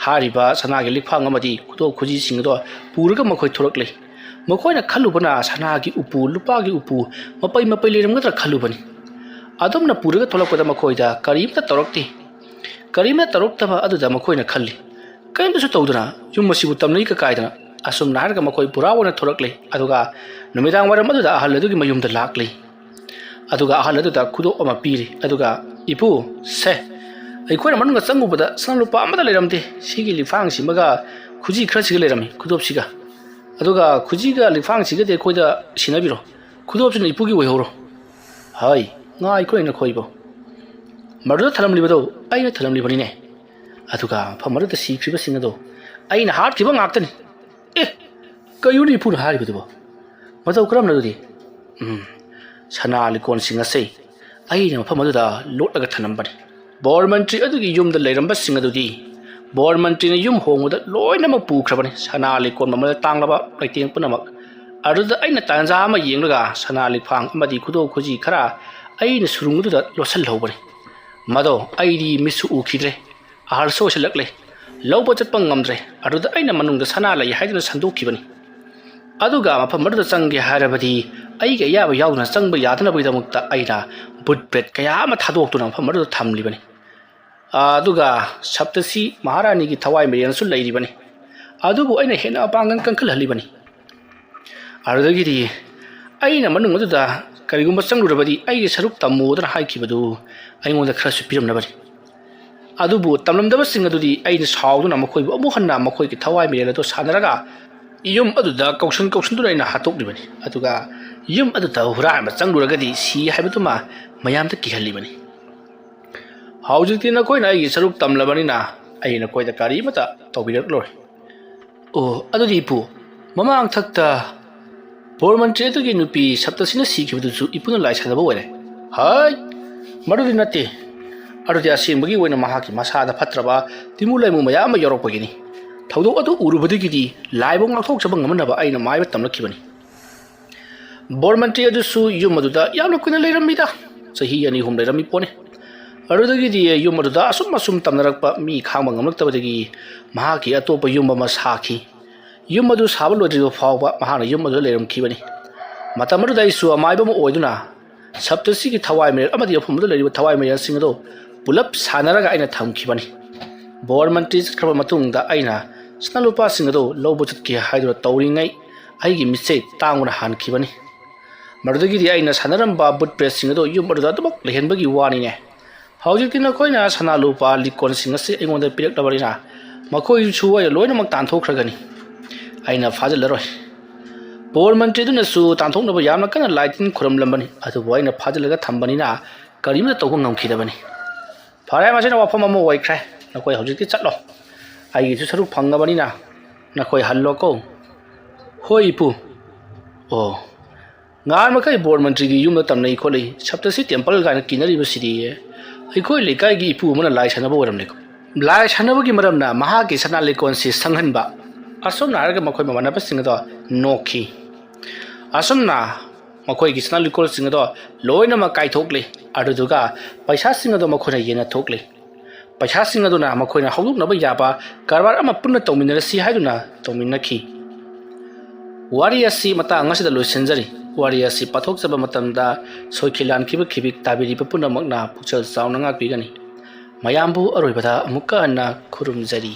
ꯍꯥꯏꯔꯤꯕ ꯁꯅꯥꯒꯤ ꯂꯤꯛꯐꯥꯡ ꯑꯃꯗꯤ ꯈꯨꯗꯣꯞ ꯈꯨꯖꯤꯁꯤꯡ ꯑꯗꯣ ꯄꯨꯔꯒ ꯃꯈꯣꯏ ꯊꯣꯔꯛꯂꯤ꯫ ꯃꯈꯣꯏꯅ ꯈꯜꯂꯨꯕꯅ ꯁꯅꯥꯒꯤ ꯎꯄꯨ, ꯂꯨꯄꯥꯒꯤ ꯎꯄꯨ, ꯃꯄꯩ ꯃꯄꯩ ꯂꯩꯔꯝꯒꯗ꯭ꯔꯥ ꯈꯜꯂꯨꯕꯅꯤ꯫ ꯑꯗꯨꯝꯅ ꯄꯨꯔꯒ ꯊꯣꯛꯂꯛꯄꯗ ꯃꯈꯣꯏꯗ ꯀꯔꯤꯝꯇ ꯇꯧꯔꯛꯇꯦ꯫ ꯀꯔꯤꯝꯇ ꯇꯧꯔꯛꯇꯕ ꯑꯗꯨꯗ ꯃꯈꯣꯏꯅ ꯈꯜꯂꯤ, "ꯀꯔꯤꯝꯇꯁꯨ ꯇꯧꯗꯅ ꯌꯨꯝ ꯑꯁꯤꯕꯨ ꯇꯝꯅꯔꯤꯒ ꯀꯥꯏꯗꯅ?" ꯑꯁꯨꯝꯅ ꯍꯥꯏꯔꯒ ꯃꯈꯣꯏ ꯄꯨꯔꯥ ꯑꯣꯏꯅ ꯊꯣꯔꯛꯂꯤ꯫ ꯑꯗꯨꯒ ꯅꯨꯃꯤꯗꯥꯡ ꯋꯥꯏꯔꯝ ꯑꯗꯨꯗ ꯑꯍꯜ ꯑꯗꯨꯒꯤ ꯃꯌꯨꯝꯗ ꯂꯥꯛꯂꯤ꯫ ꯑꯗꯨꯒ ꯑꯍꯜ ꯑꯗꯨꯗ ꯈꯨꯗꯣꯞ ꯑꯃ ꯄꯤꯔꯤ꯫ ꯑꯗꯨꯒ, "ꯏꯄꯨ, ꯁꯦ, ꯑꯩꯈꯣꯏꯅ ꯃꯅꯨꯡꯗ ꯆꯪꯉꯨꯕꯗ ꯁꯅꯥ ꯂꯨꯄꯥ ꯑꯃꯠꯇ ꯂꯩꯔꯝꯗꯦ꯫ ꯁꯤꯒꯤ ꯂꯤꯛꯐꯥꯡꯁꯤꯃꯒ ꯈꯨꯖꯤ ꯈꯔꯁꯤꯒ ꯂꯩꯔꯝꯃꯤ, ꯈꯨꯗꯣꯞꯁꯤꯒ꯫ ꯑꯗꯨꯒ ꯈꯨꯖꯤꯒ ꯂꯤꯛꯐꯥꯡꯁꯤꯒꯗꯤ ꯑꯩꯈꯣꯏꯗ ꯁꯤꯟꯅꯕꯤꯔꯣ꯫ ꯈꯨꯗꯣꯞꯁꯤꯅ ꯏꯄꯨꯒꯤ ꯑꯣꯏꯍꯧꯔꯣ꯫" "ꯍꯥꯏ, ꯉꯥꯏꯈꯣꯅꯦ ꯅꯈꯣꯏꯕꯣ꯫ ꯃꯗꯨꯗ ꯊꯅꯝꯂꯤꯕꯗꯣ ꯑꯩꯅ ꯊꯅꯝꯂꯤꯕꯅꯤꯅꯦ꯫ ꯑꯗꯨꯒ ꯃꯐꯝ ꯑꯗꯨꯗ ꯁꯤꯈ꯭ꯔꯤꯕꯁꯤꯡ ꯑꯗꯣ ꯑꯩꯅ ꯍꯥꯠꯈꯤꯕ ꯉꯥꯛꯇꯅꯤ꯫" "ꯑꯦ, ꯀꯩꯅꯣꯅꯦ ꯏꯄꯨꯅ ꯍꯥꯏꯔꯤꯕꯗꯨꯕꯣ? ꯃꯇꯧ ꯀꯔꯝꯅ ꯑꯗꯨꯗꯤ?" "ꯎꯝ, ꯁꯅꯥ ꯂꯤꯛꯀꯣꯟꯁꯤꯡ ꯑꯁꯤ ꯑꯩꯅ ꯃꯐꯝ ꯑꯗꯨꯗ ꯂꯣꯠꯂꯒ ꯊꯅꯝꯕꯅꯤ꯫ ꯕꯣꯔ ꯃꯟꯇ꯭ꯔꯤ ꯑꯗꯨꯒꯤ ꯌꯨꯝꯗ ꯂꯩꯔꯝꯕꯁꯤꯡ ꯑꯗꯨꯗꯤ ꯕꯣꯔ ꯃꯟꯇ꯭ꯔꯤꯅ ꯌꯨꯝ ꯍꯣꯡꯕꯗ ꯂꯣꯏꯅꯃꯛ ꯄꯨꯈ꯭ꯔꯕꯅꯤ, ꯁꯅꯥ ꯂꯤꯛꯀꯣꯟ ꯃꯃꯜ ꯇꯥꯡꯂꯕ ꯂꯩꯇꯦꯡ ꯄꯨꯝꯅꯃꯛ꯫ ꯑꯗꯨꯗ ꯑꯩꯅ ꯇꯥꯟꯖꯥ ꯑꯃ ꯌꯦꯡꯂꯒ ꯁꯅꯥ ꯂꯤꯛꯐꯥꯡ ꯑꯃꯗꯤ ꯈꯨꯗꯣꯞ ꯈꯨꯖꯤ ꯈꯔ ꯑꯩꯅ ꯁꯨꯔꯨꯡ ꯑꯗꯨꯗ ꯂꯣꯠꯁꯤꯜꯍꯧꯕꯅꯤ꯫ ꯃꯗꯣ ꯑꯩꯗꯤ ꯃꯤꯠꯁꯨ ꯎꯈꯤꯗ꯭ꯔꯦ꯫ ꯑꯍꯜꯁꯨ ꯑꯣꯏꯁꯤꯜꯂꯛꯂꯦ꯫ ꯂꯧꯕ ꯆꯠꯄ ꯉꯝꯗ꯭ꯔꯦ꯫ ꯑꯗꯨꯗ ꯑꯩꯅ ꯃꯅꯨꯡꯗ ꯁꯅꯥ ꯂꯩ ꯍꯥꯏꯗꯨꯅ ꯁꯟꯗꯣꯛꯈꯤꯕꯅꯤ꯫ ꯑꯗꯨꯒ ꯃꯐꯝ ꯑꯗꯨꯗ ꯆꯪꯒꯦ ꯍꯥꯏꯔꯕꯗꯤ ꯑꯩꯒꯤ ꯑꯌꯥꯕ ꯌꯥꯎꯗꯅ ꯆꯪꯕ ꯌꯥꯗꯅꯕꯒꯤꯗꯃꯛꯇ ꯑꯩꯅ ꯕꯨꯠ ꯄ꯭ꯔꯦꯠ ꯀꯌꯥ ꯑꯃ ꯊꯥꯗꯣꯛꯇꯨꯅ ꯃꯐꯝ ꯑꯗꯨꯗ ꯊꯝꯂꯤꯕꯅꯤ꯫" ꯑꯗꯨꯒ ꯁꯞꯇꯁꯤ ꯃꯍꯥꯔꯥꯅꯤꯒꯤ ꯊꯋꯥꯏ ꯃꯤꯔꯦꯜꯁꯨ ꯂꯩꯔꯤꯕꯅꯤ꯫ ꯑꯗꯨꯕꯨ ꯑꯩꯅ ꯍꯦꯟꯅ ꯃꯄꯥꯡꯒꯜ ꯀꯟꯈꯠꯍꯜꯂꯤꯕꯅꯤ꯫ ꯑꯗꯨꯗꯒꯤꯗꯤ ꯑꯩꯅ ꯃꯅꯨꯡ ꯑꯗꯨꯗ ꯀꯔꯤꯒꯨꯝꯕ ꯆꯪꯂꯨꯔꯕꯗꯤ ꯑꯩꯒꯤ ꯁꯔꯨꯛ ꯇꯝꯃꯨꯗꯅ ꯍꯥꯏꯈꯤꯕꯗꯨ ꯑꯩꯉꯣꯟꯗ ꯈꯔꯁꯨ ꯄꯤꯔꯝꯅꯕꯅꯤ꯫ ꯑꯗꯨꯕꯨ ꯇꯝꯂꯝꯗꯕꯁꯤꯡ ꯑꯗꯨꯗꯤ ꯑꯩꯅ ꯁꯥꯎꯗꯨꯅ ꯃꯈꯣꯏꯕꯨ ꯑꯃꯨꯛ ꯍꯟꯅ ꯃꯈꯣꯏꯒꯤ ꯊꯋꯥꯏ ꯃꯤꯔꯦꯜ ꯑꯗꯨ ꯁꯥꯟꯅꯔꯒ ꯌꯨꯝ ꯑꯗꯨꯗ ꯀꯧꯁꯟ ꯀꯧꯁꯟꯗꯨꯅ ꯑꯩꯅ ꯍꯥꯠꯇꯣꯛꯂꯤꯕꯅꯤ꯫ ꯑꯗꯨꯒ ꯌꯨꯝ ꯑꯗꯨꯗ ꯍꯨꯔꯥꯟꯕ ꯆꯪꯂꯨꯔꯒꯗꯤ ꯁꯤ ꯍꯥꯏꯕꯗꯨꯃ ꯃꯌꯥꯝꯗ ꯀꯤꯍꯜꯂꯤꯕꯅꯤ꯫ ꯍꯧꯖꯤꯛꯇꯤ ꯅꯈꯣꯏꯅ ꯑꯩꯒꯤ ꯁꯔꯨꯛ ꯇꯝꯂꯕꯅꯤꯅ ꯑꯩ ꯅꯈꯣꯏꯗ ꯀꯔꯤꯃꯇ ꯇꯧꯕꯤꯔꯛꯂꯣꯏ꯫ ꯑꯣ, ꯑꯗꯨꯗꯤ ꯏꯄꯨ, ꯃꯃꯥꯡꯊꯛꯇ ꯕꯣꯔ ꯃꯟꯇ꯭ꯔꯤ ꯑꯗꯨꯒꯤ ꯅꯨꯄꯤ ꯁꯞꯇꯁꯤꯅ ꯁꯤꯈꯤꯕꯗꯨꯁꯨ ꯏꯄꯨꯅ ꯂꯥꯏ ꯁꯥꯟꯅꯕ ꯑꯣꯏꯔꯦ? ꯍꯥꯏ, ꯃꯗꯨꯗꯤ ꯅꯠꯇꯦ꯫ ꯑꯗꯨꯗꯤ ꯑꯁꯦꯡꯕꯒꯤ ꯑꯣꯏꯅ ꯃꯍꯥꯛꯀꯤ ꯃꯁꯥꯗ ꯐꯠꯇ꯭ꯔꯕ ꯇꯤꯃꯨ ꯂꯩꯃꯨ ꯃꯌꯥꯝ ꯑꯃ ꯌꯥꯎꯔꯛꯄꯒꯤꯅꯤ꯫ ꯊꯧꯗꯣꯛ ꯑꯗꯨ ꯎꯔꯨꯕꯗꯒꯤꯗꯤ ꯂꯥꯏꯕꯨ ꯉꯥꯛꯊꯣꯛꯆꯕ ꯉꯝꯅꯅꯕ ꯑꯩꯅ ꯃꯥꯏꯕ ꯇꯝꯂꯛꯈꯤꯕꯅꯤ꯫ ꯕꯣꯔ ꯃꯟꯇ꯭ꯔꯤ ꯑꯗꯨꯁꯨ ꯌꯨꯝ ꯑꯗꯨꯗ ꯌꯥꯝꯅ ꯀꯨꯏꯅ ꯂꯩꯔꯝꯃꯤꯗ, ꯆꯍꯤ ꯑꯅꯤ ꯑꯍꯨꯝ ꯂꯩꯔꯝꯃꯤ ꯄꯣꯠꯅꯤ꯫ ꯑꯗꯨꯗꯒꯤꯗꯤ ꯌꯨꯝ ꯑꯗꯨꯗ ꯑꯁꯨꯝ ꯑꯁꯨꯝ ꯇꯝꯅꯔꯛꯄ ꯃꯤ ꯈꯥꯡꯕ ꯉꯝꯂꯛꯇꯕꯗꯒꯤ ꯃꯍꯥꯛꯀꯤ ꯑꯇꯣꯞꯄ ꯌꯨꯝ ꯑꯃ ꯁꯥꯈꯤ꯫ ꯌꯨꯝ ꯑꯗꯨ ꯁꯥꯕ ꯂꯣꯏꯗ꯭ꯔꯤꯕ ꯐꯥꯎꯕ ꯃꯍꯥꯛꯅ ꯌꯨꯝ ꯑꯗꯨꯗ ꯂꯩꯔꯝꯈꯤꯕꯅꯤ꯫ ꯃꯇꯝ ꯑꯗꯨꯗ ꯑꯩꯁꯨ ꯑꯃꯥꯏꯕ ꯑꯃ ꯑꯣꯏꯗꯨꯅ ꯁꯞꯇꯁꯤꯒꯤ ꯊꯋꯥꯏ ꯃꯌꯦꯛ ꯑꯃꯗꯤ ꯃꯐꯝ ꯑꯗꯨꯗ ꯂꯩꯔꯤꯕ ꯊꯋꯥꯏ ꯃꯌꯦꯛꯁꯤꯡ ꯑꯗꯨ ꯄꯨꯂꯞ ꯁꯥꯟꯅꯔꯒ ꯑꯩꯅ ꯊꯝꯈꯤꯕꯅꯤ꯫ ꯕꯣꯔ ꯃꯟꯇ꯭ꯔꯤ ꯆꯠꯈ꯭ꯔꯕ ꯃꯇꯨꯡꯗ ꯑꯩꯅ ꯁꯅꯥ ꯂꯨꯄꯥꯁꯤꯡ ꯑꯗꯨ ꯂꯧꯕ ꯆꯠꯀꯦ ꯍꯥꯏꯗꯨꯅ ꯇꯧꯔꯤꯉꯩ ꯑꯩꯒꯤ ꯃꯤꯠꯁꯦ ꯇꯥꯡꯕꯅ ꯍꯥꯟꯈꯤꯕꯅꯤ꯫ ꯃꯗꯨꯗꯒꯤꯗꯤ ꯑꯩꯅ ꯁꯥꯟꯅꯔꯝꯕ ꯕꯨꯠ ꯄ꯭ꯔꯦꯁꯁꯤꯡ ꯑꯗꯨ ꯌꯨꯝ ꯑꯗꯨꯗ ꯑꯗꯨꯃꯛ ꯂꯩꯍꯟꯕꯒꯤ ꯋꯥꯅꯤꯅꯦ꯫ ꯍꯧꯖꯤꯛꯇꯤ ꯅꯈꯣꯏꯅ ꯁꯅꯥ ꯂꯨꯄꯥ ꯂꯤꯛꯀꯣꯟꯁꯤꯡ ꯑꯁꯤ ꯑꯩꯉꯣꯟꯗ ꯄꯤꯔꯛꯂꯕꯅꯤꯅ ꯃꯈꯣꯏꯁꯨ ꯑꯩꯅ ꯂꯣꯏꯅꯃꯛ ꯇꯥꯟꯊꯣꯛꯈ꯭ꯔꯒꯅꯤ꯫ ꯑꯩꯅ ꯐꯥꯖꯤꯜꯂꯔꯣꯏ꯫ ꯕꯣꯔ ꯃꯟꯇ꯭ꯔꯤ ꯑꯗꯨꯅꯁꯨ ꯇꯥꯟꯊꯣꯛꯅꯕ ꯌꯥꯝꯅ ꯀꯟꯅ ꯂꯥꯏ ꯇꯤꯟ ꯈꯨꯔꯝꯂꯝꯕꯅꯤ, ꯑꯗꯨꯕꯨ ꯑꯩꯅ ꯐꯥꯖꯤꯜꯂꯒ ꯊꯝꯕꯅꯤꯅ ꯀꯔꯤꯝꯇ ꯇꯧꯕ ꯉꯝꯈꯤꯗꯕꯅꯤ꯫ ꯐꯔꯦ, ꯃꯁꯤꯅ ꯋꯥꯐꯝ ꯑꯃ ꯑꯣꯏꯈ꯭ꯔꯦ꯫ ꯅꯈꯣꯏ ꯍꯧꯖꯤꯛꯇꯤ ꯆꯠꯂꯣ꯫ ꯑꯩꯒꯤꯁꯨ ꯁꯔꯨꯛ ꯐꯪꯉꯕꯅꯤꯅ ꯅꯈꯣꯏ ꯍꯜꯂꯣꯀꯣ꯫ ꯍꯣꯏ, ꯏꯄꯨ꯫ ꯑꯣ, ꯉꯍꯥꯟ ꯃꯈꯩ ꯕꯣꯔ ꯃꯟꯇ꯭ꯔꯤꯒꯤ ꯌꯨꯝꯗ ꯇꯝꯅꯩ ꯈꯣꯠꯂꯤ, ꯁꯞꯇꯁꯤ ꯇꯦꯝꯄꯜ ꯀꯥꯏꯅ ꯀꯤꯅꯔꯤꯕꯁꯤꯗꯤ ꯑꯩꯈꯣꯏ ꯂꯩꯀꯥꯏꯒꯤ ꯏꯄꯨ ꯑꯃꯅ ꯂꯥꯏ ꯁꯥꯟꯅꯕ ꯑꯣꯏꯔꯝꯂꯦꯀꯣ꯫ ꯂꯥꯏ ꯁꯥꯟꯅꯕꯒꯤ ꯃꯔꯝꯅ ꯃꯍꯥꯛꯀꯤ ꯁꯅꯥ ꯂꯤꯛꯀꯣꯟꯁꯤ ꯁꯪꯍꯟꯕ꯫ ꯑꯁꯨꯝꯅ ꯍꯥꯏꯔꯒ ꯃꯈꯣꯏ ꯃꯃꯥꯟꯅꯕꯁꯤꯡ ꯑꯗꯣ ꯅꯣꯛꯈꯤ꯫ ꯑꯁꯨꯝꯅ ꯃꯈꯣꯏꯒꯤ ꯁꯅꯥ ꯂꯤꯛꯀꯣꯟꯁꯤꯡ ꯑꯗꯣ ꯂꯣꯏꯅꯃꯛ ꯀꯥꯏꯊꯣꯛꯂꯤ꯫ ꯑꯗꯨꯗꯨꯒ ꯄꯩꯁꯥꯁꯤꯡ ꯑꯗꯣ ꯃꯈꯣꯏꯅ ꯌꯦꯟꯅꯊꯣꯛꯂꯤ꯫ ꯄꯩꯁꯥꯁꯤꯡ ꯑꯗꯨꯅ ꯃꯈꯣꯏꯅ ꯍꯧꯗꯣꯛꯅꯕ ꯌꯥꯕ ꯀꯔꯕꯥꯔ ꯑꯃ ꯄꯨꯟꯅ ꯇꯧꯃꯤꯟꯅꯔꯁꯤ ꯍꯥꯏꯗꯨꯅ ꯇꯧꯃꯤꯟꯅꯈꯤ꯫ ꯋꯥꯔꯤ ꯑꯁꯤ ꯃꯇꯥꯡ ꯑꯁꯤꯗ ꯂꯣꯏꯁꯤꯟꯖꯔꯤ꯫ ꯋꯥꯔꯤ ꯑꯁꯤ ꯄꯥꯊꯣꯛꯆꯕ ꯃꯇꯝꯗ ꯁꯣꯏꯈꯤ ꯂꯥꯟꯈꯤꯕ ꯈꯤꯕꯤꯛ ꯇꯥꯕꯤꯔꯤꯕ ꯄꯨꯝꯅꯃꯛꯅ ꯄꯨꯛꯆꯦꯜ ꯆꯥꯎꯅ ꯉꯥꯛꯄꯤꯒꯅꯤ꯫ ꯃꯌꯥꯝꯕꯨ ꯑꯔꯣꯏꯕꯗ ꯑꯃꯨꯛꯀ ꯍꯟꯅ ꯈꯨꯔꯨꯝꯖꯔꯤ꯫